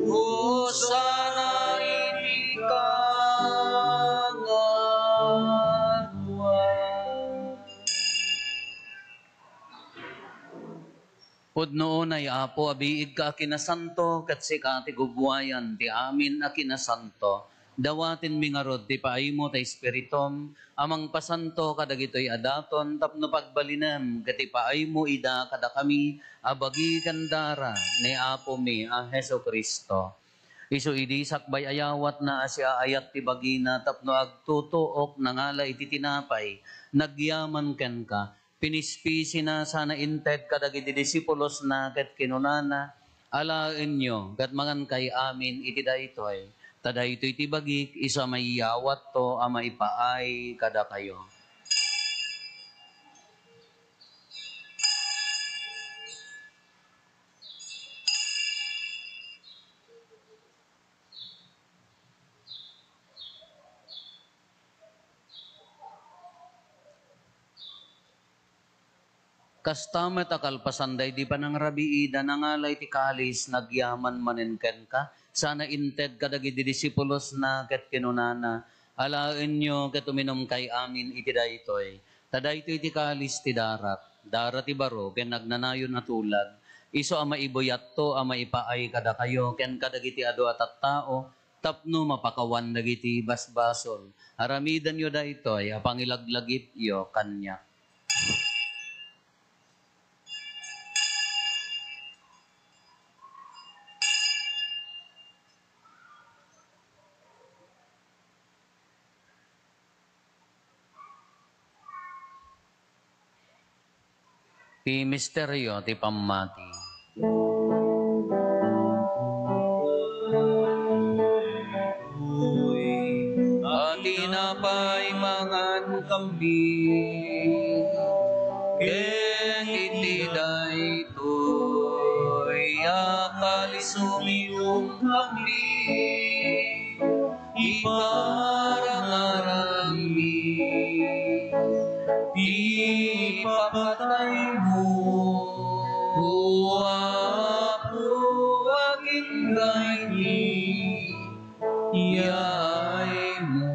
Hosanna iti kangatoan. Pudno unay, Apo, a biigka a kinasanto, ket sika ti gubbuayan ti amin a kinasanto. Dawatenmi ngarud ti paaymo ta Espiritum a mangpasanto kadagitoy a daton tapno pagbalinem ket ipaaymo ida kadakami a bagi ken dara ni Apomi a Jesu-Cristo. Isu idi sakbay a yawatna a siaayat ti bagina tapno agtutuok, nangala iti tinapay, nagyaman kenka, pinispisina sana inted kadagiti disipulosna ket kinunana, "Alaenyo ket mangankay amin iti daytoy, ta daytoy ti bagik isu a maiyawatto a maipaay kadakayo." Kasta met a kalpasan daydi panangrabiida, nangala iti kalis, nagyaman manen kenka, sana inted kadagiti disipulosna, ket kinunana, "Alaenyo ket uminumkay amin iti daytoy, ta daytoy ti kalis ti darak, dara ti baro ken agnanayon a tulag, isu a maibuyatto a maipaay kadakayo ken kadagiti adu a tattao, tapno mapakawan dagiti basbasol. Aramidenyo daytoy a pangilaglagipyo kaniak." Ti misterio ti pammati. Ket iti daytoy a kalis uminom kami, iparangaranmi ti ipapataymo, O Apo, agingga iti yaaymo.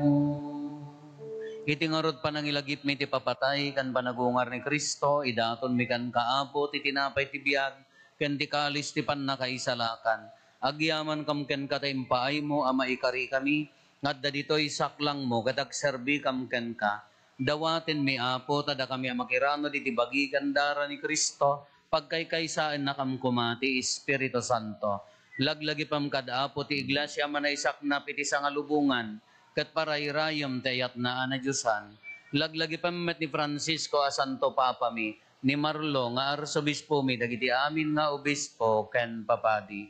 Iti ngarud, panangilagipmi ti papatay ken panagungar ni Cristo, idatonmi kenka, Apo, ti tinapay ti biag ken ti kalis ti pannakaisalakan. Agyamankam kenka ta impaaymo a maikarikami nga adda ditoy saklangmo ket agserbikam kenka. Dawatenmi, Apo, ta dakami a makiranud iti bagi ken dara ni Cristo, pagkaykaysaennakam koma ti Espiritu Santo. Laglagipem kad Apo ti Iglesia a manaisaknap iti sangalubongan, ket parayrayem ti ayatna a nadiosan. Laglagipem met ni Francisco a Santo Papami, ni Marlo nga Arsobispomi, dagiti amin nga obispo ken papadi.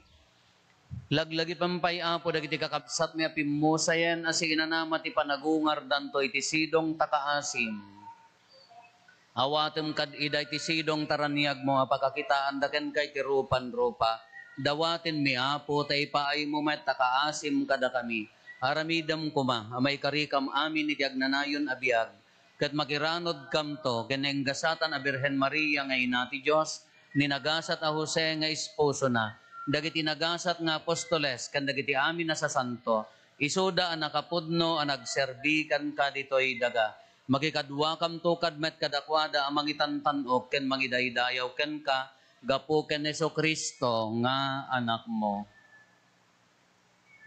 Laglagipem pay, Apo, dagiti kakabsatmi a pimmusayen a siinanama ti panagungardanto iti sidong ta kaasim. Awatem kad ida iti sidong ta raniagmo a pakakitaanda kenka iti rupan-rupa. Dawatenmi, Apo, ta ipaaymo met a kaasim kadakami. Aramidem koma a maikarikam amin iti agnanayon a biag, ket makiranudkamto ken nainggasatan a Birhen Maria nga Ina ti Dios, ni nagasat a Jose nga esposona, dagiti nagasat nga apostoles, ken dagiti amin a sasanto, isuda a nakapudno a nagserbi kenka ditoy daga. Makikaduakamto kad met kadakuada a mangitantan-ok ken mangidaydayaw kenka gapu ken Jesu-Cristo nga Anakmo.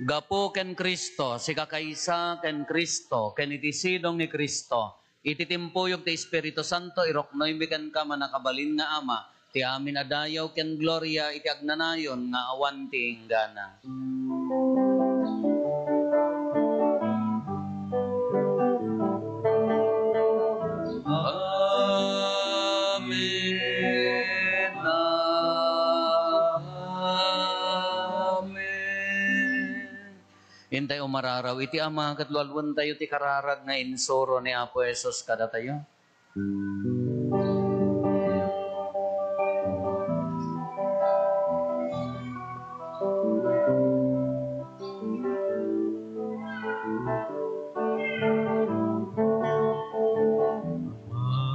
Gapu ken Cristo, sikakaysa ken Cristo, ken iti sidong ni Cristo, iti timpuyog ti Espiritu Santo, iruknoymi kenka, mannakabalin nga Ama, ti amin a dayaw ken gloria iti agnanayon nga awan ti inggana. Amen. Amen. Intay umararaw iti Ama ket lualuentayo ti kararag nga insuro ni Apo Jesus kadatayo.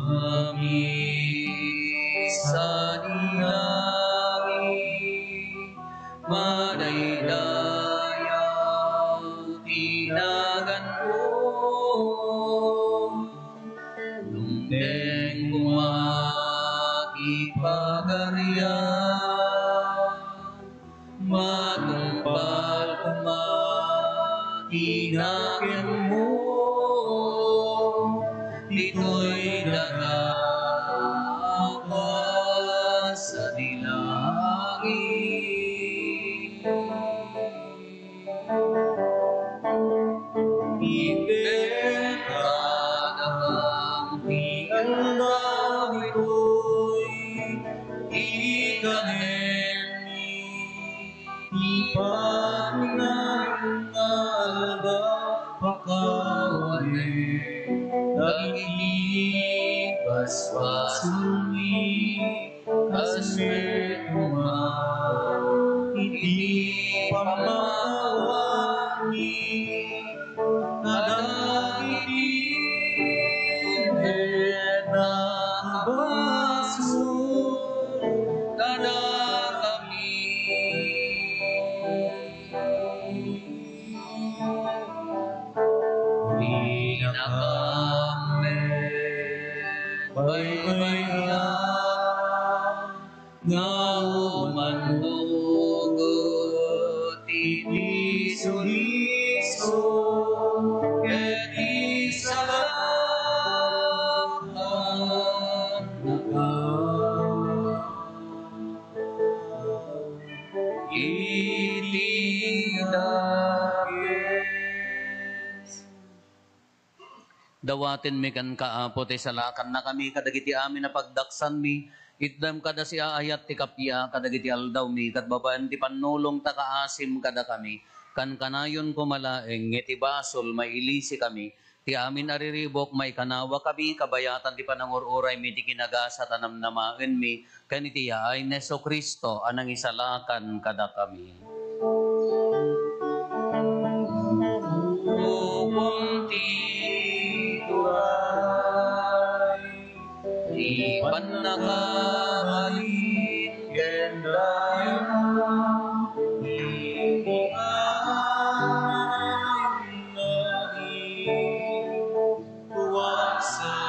Mami sa langit, madaydayaw ti naganmo. Dumteng koma ti pagarian, matungpal koma ti nakemmo ditoy daga a kas iti langit. Iket kadakam ti aldaw ditoy, ti kanenmi, ti pagnainalda, pakawanen dagiti basbasolmi. Kas met koma iti pammawaatmi kadagiti met a basol kadakami. Dinakam met baybay-an nga umantugot iti suliso ket isalakanaka iti dakes. Dawatenmi kenka, Apo, ti salakannakami kadagiti amin a pagdaksanmi. Itdem kad a siaayat ti kappia kadagiti aldawmi, ket babaen ti pannulong ta kaasim kadakami. Kankanayon koma laeng nga iti basol, mailisikami, Ti amin a riribuk, maikanawa kami kabayatan ti panangur-uraymi ti kinagasat a namnamaenmi ken iti yaay ni Jesu-Cristo a nangisalakan kadakami. Ukom ti turay, ti pannakabalin ken dayag, iti amin a riribuk, tuaksaya.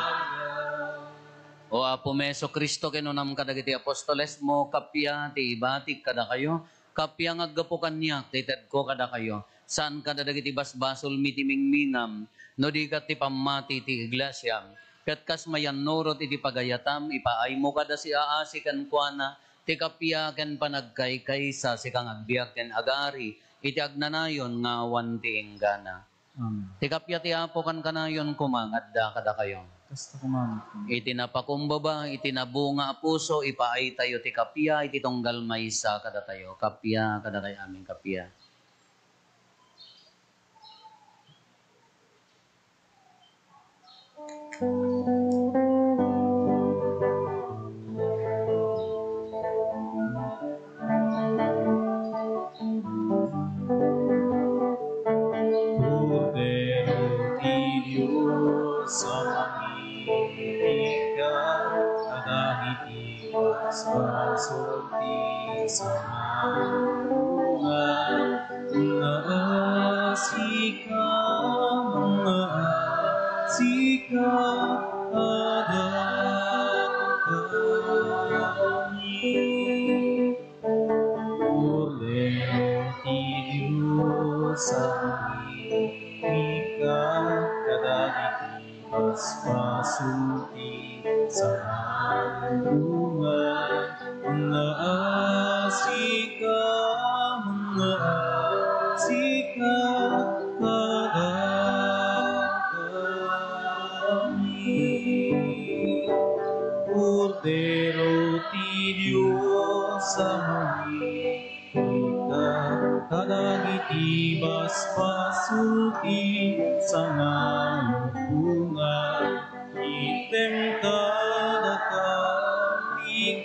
O Apomi Jesu-Cristo, kinunam kadagiti apostolesmo, kappia ti ibatik kadakayo, kappia nga aggapu kaniak ti itedko kadakayo, saan kadagiti basbasolmi ti mingminam, no di ket ti pammati ti iglesia. Ket kas mayannurot iti pagayatam, ipaaymo kada siaasi kenkuana ti kappia ken panagkaykaysa, sika nga agbiag ken agari iti agnanayon nga awan ti inggana. Amen. Ti kappia ti Apo kankanayon koma nga adda kadakayo. Kasta koma met. Iti napakumbaba, iti nabunga a puso, ipaaytayo ti kappia iti tunggal maysa kadatayo. Kappia kadakayo amin, kappia. Kordero ti Dios a mangipika kadagiti basbasol ti sangalubongan, nga sika, nga sika, kadakami. Kordero ti Dios a mangipika kadagiti basbasol ti sangalubongan, nga sika, nga sika, kadakami. Kordero ti Dios a mangipika kadagiti basbasol ti sangalubongan. Item kadakami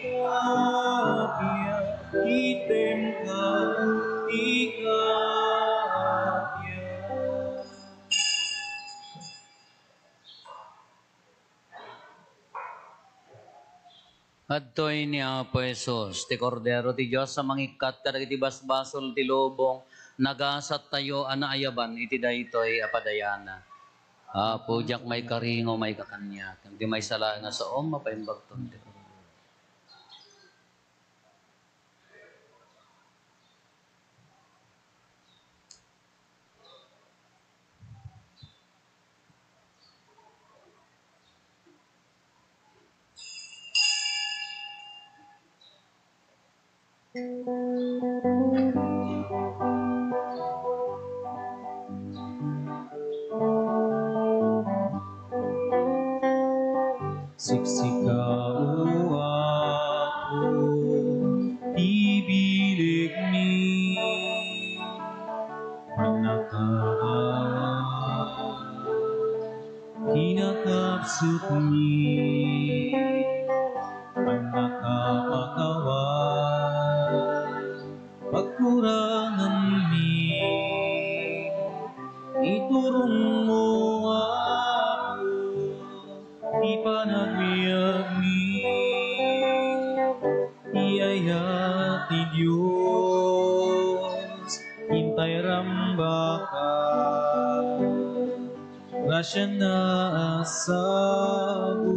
ti kappia, item kadakami ti kappia. Adtoy ni Apo Jesus, ti Kordero ti Dios a mangikkat kadagiti basbasol ti lubong, nagasattayo a naayaban iti daytoy a padayana. Apo, diak maikari nga umayka kaniak, ngem ti maysa laeng a saom, mapaimbagton ti Kordero. Siksika, O Apo, ti bilegmi, pannakaawat, kinakapsutmi, pannakapakawat, pagkuranganmi, iturongmo, Apo, ti panagbiagmi. Ti ayat ti Dios, intay rambaka, grasiana a sabot,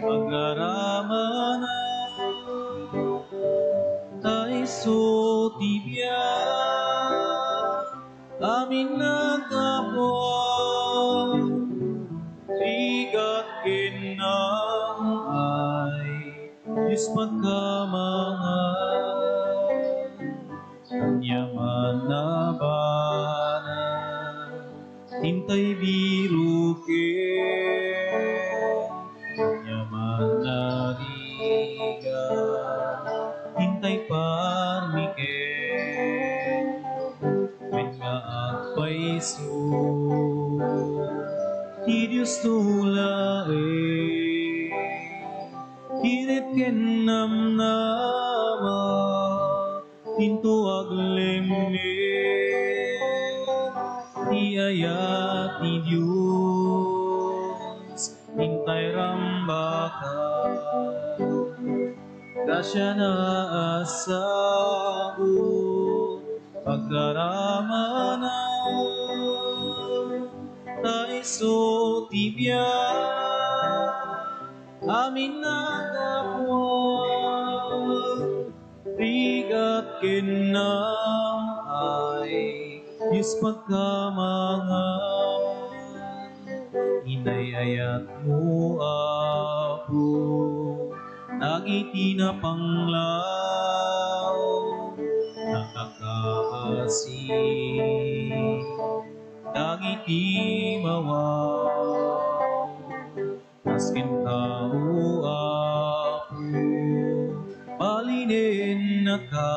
pagaramana, ta isu ti biag, amin a gapuan, rigat ken naam-ay, Dios pagkamangan, aniaman a banag, intay biroken, aniaman a rigat, intay parmiken, wen nga agpayso. namnama, inton aglemmen ti ayat ti Dios, intay rambakan. Grasiana a sagut, pagaramanam, ta isu ti biag, amin a gapuan, rigat ken naay, Dios pagkamangan. Inay-ayatmo, Apo, dagiti napanglaw, nakakaasi, dagiti mawaw. Nasken tao, Apo, balinennaka,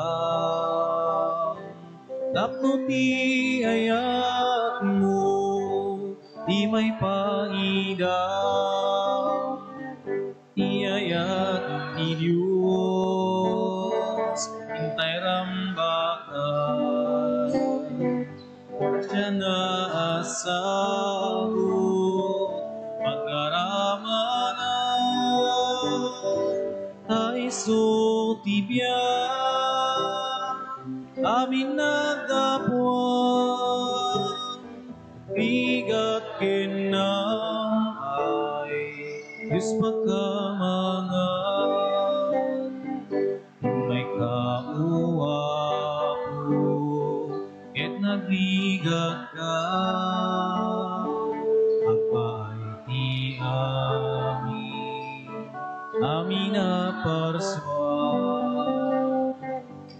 tapno ti ayatmo ti maipaida. Ti ayat ti Dios, intay rambakan. Grasiana a sagut, pagaramanam, ta isu ti biag, amin a gapuan, rigat ken naay, Dios pagkamangan. Mayka, O Apo, ket nagrigatka, agpaay ti amin, amin a parsua,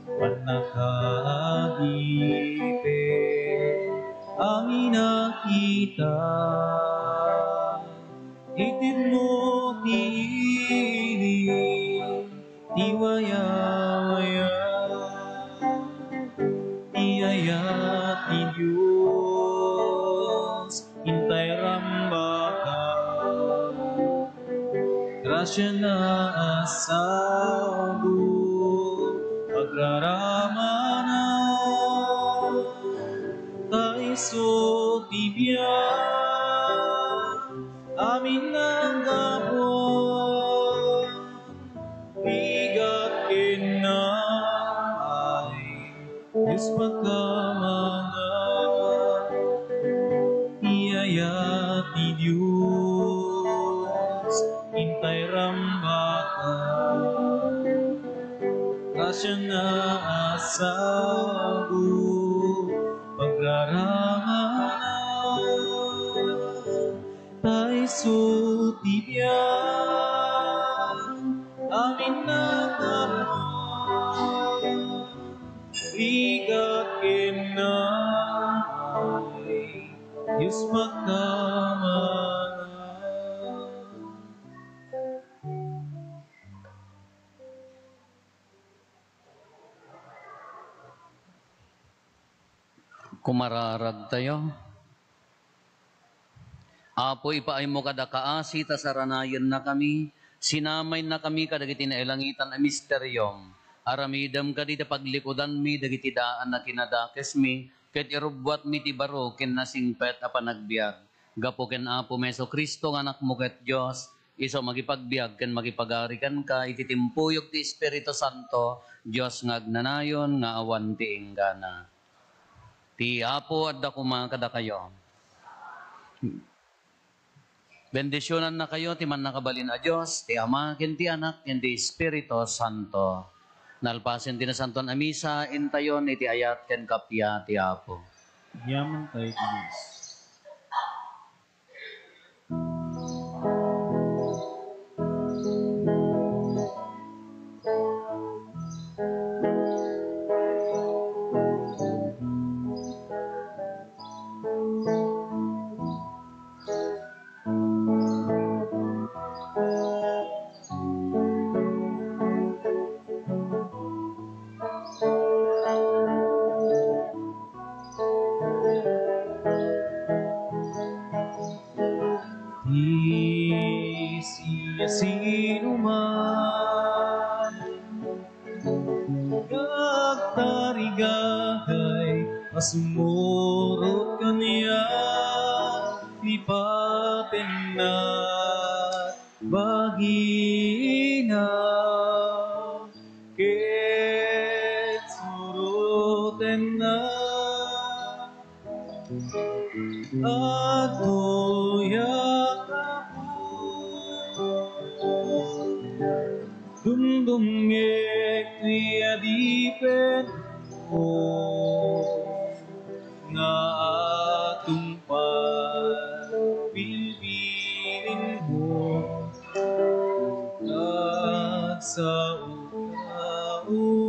pannakaagipet, amin a kita, itedmo ti ili, ti wayawaya, ti ayat ti Dios, intay rambakan. Grasiana a sagut, pagraramana, ta isu ti biag, amin a gapu, rigat ken naay, Dios pagkamangan. Ti ayat ti Dios, intay rambakan. Grasiana a sagut, pagraramana, ta isu ti biag, amin a gapu, rigat ken naay, Dios pagkamangan. Kumararagtayo. Apo, ipaaymo kada kaasi ta saranayennakami, sinamannakami kadagiti nailangitan a misteriom. Aramidem kadi ta paglikudanmi dagiti daan a kinadakesmi, ket irubbuatmi ti baro ken nasingpet a panagbiag. Gapu ken Apomi Jesu-Cristo nga Anakmo ket Dios, isu a makipagbiag ken makipagari kenka iti timpuyog ti Espiritu Santo, Dios nga agnanayon nga awan ti inggana. Ti Apo adda koma kadakayo. Bendisionannakayo ti Mannakabalin a Dios, ti Ama, ken ti Anak, ken ti Espiritu Santo. Nalpasen ti Nasantoan a Misa, intayon iti ayat ken kappia ti Apo. Yaman tayo, Dios. Ti siasinoman Sumurot kaniak ti patenna, bagina ket surotenna. Adtoyak, Apo, dumdumngek ti adipenko nga atungpal bilbilinmo. Agsaoka, O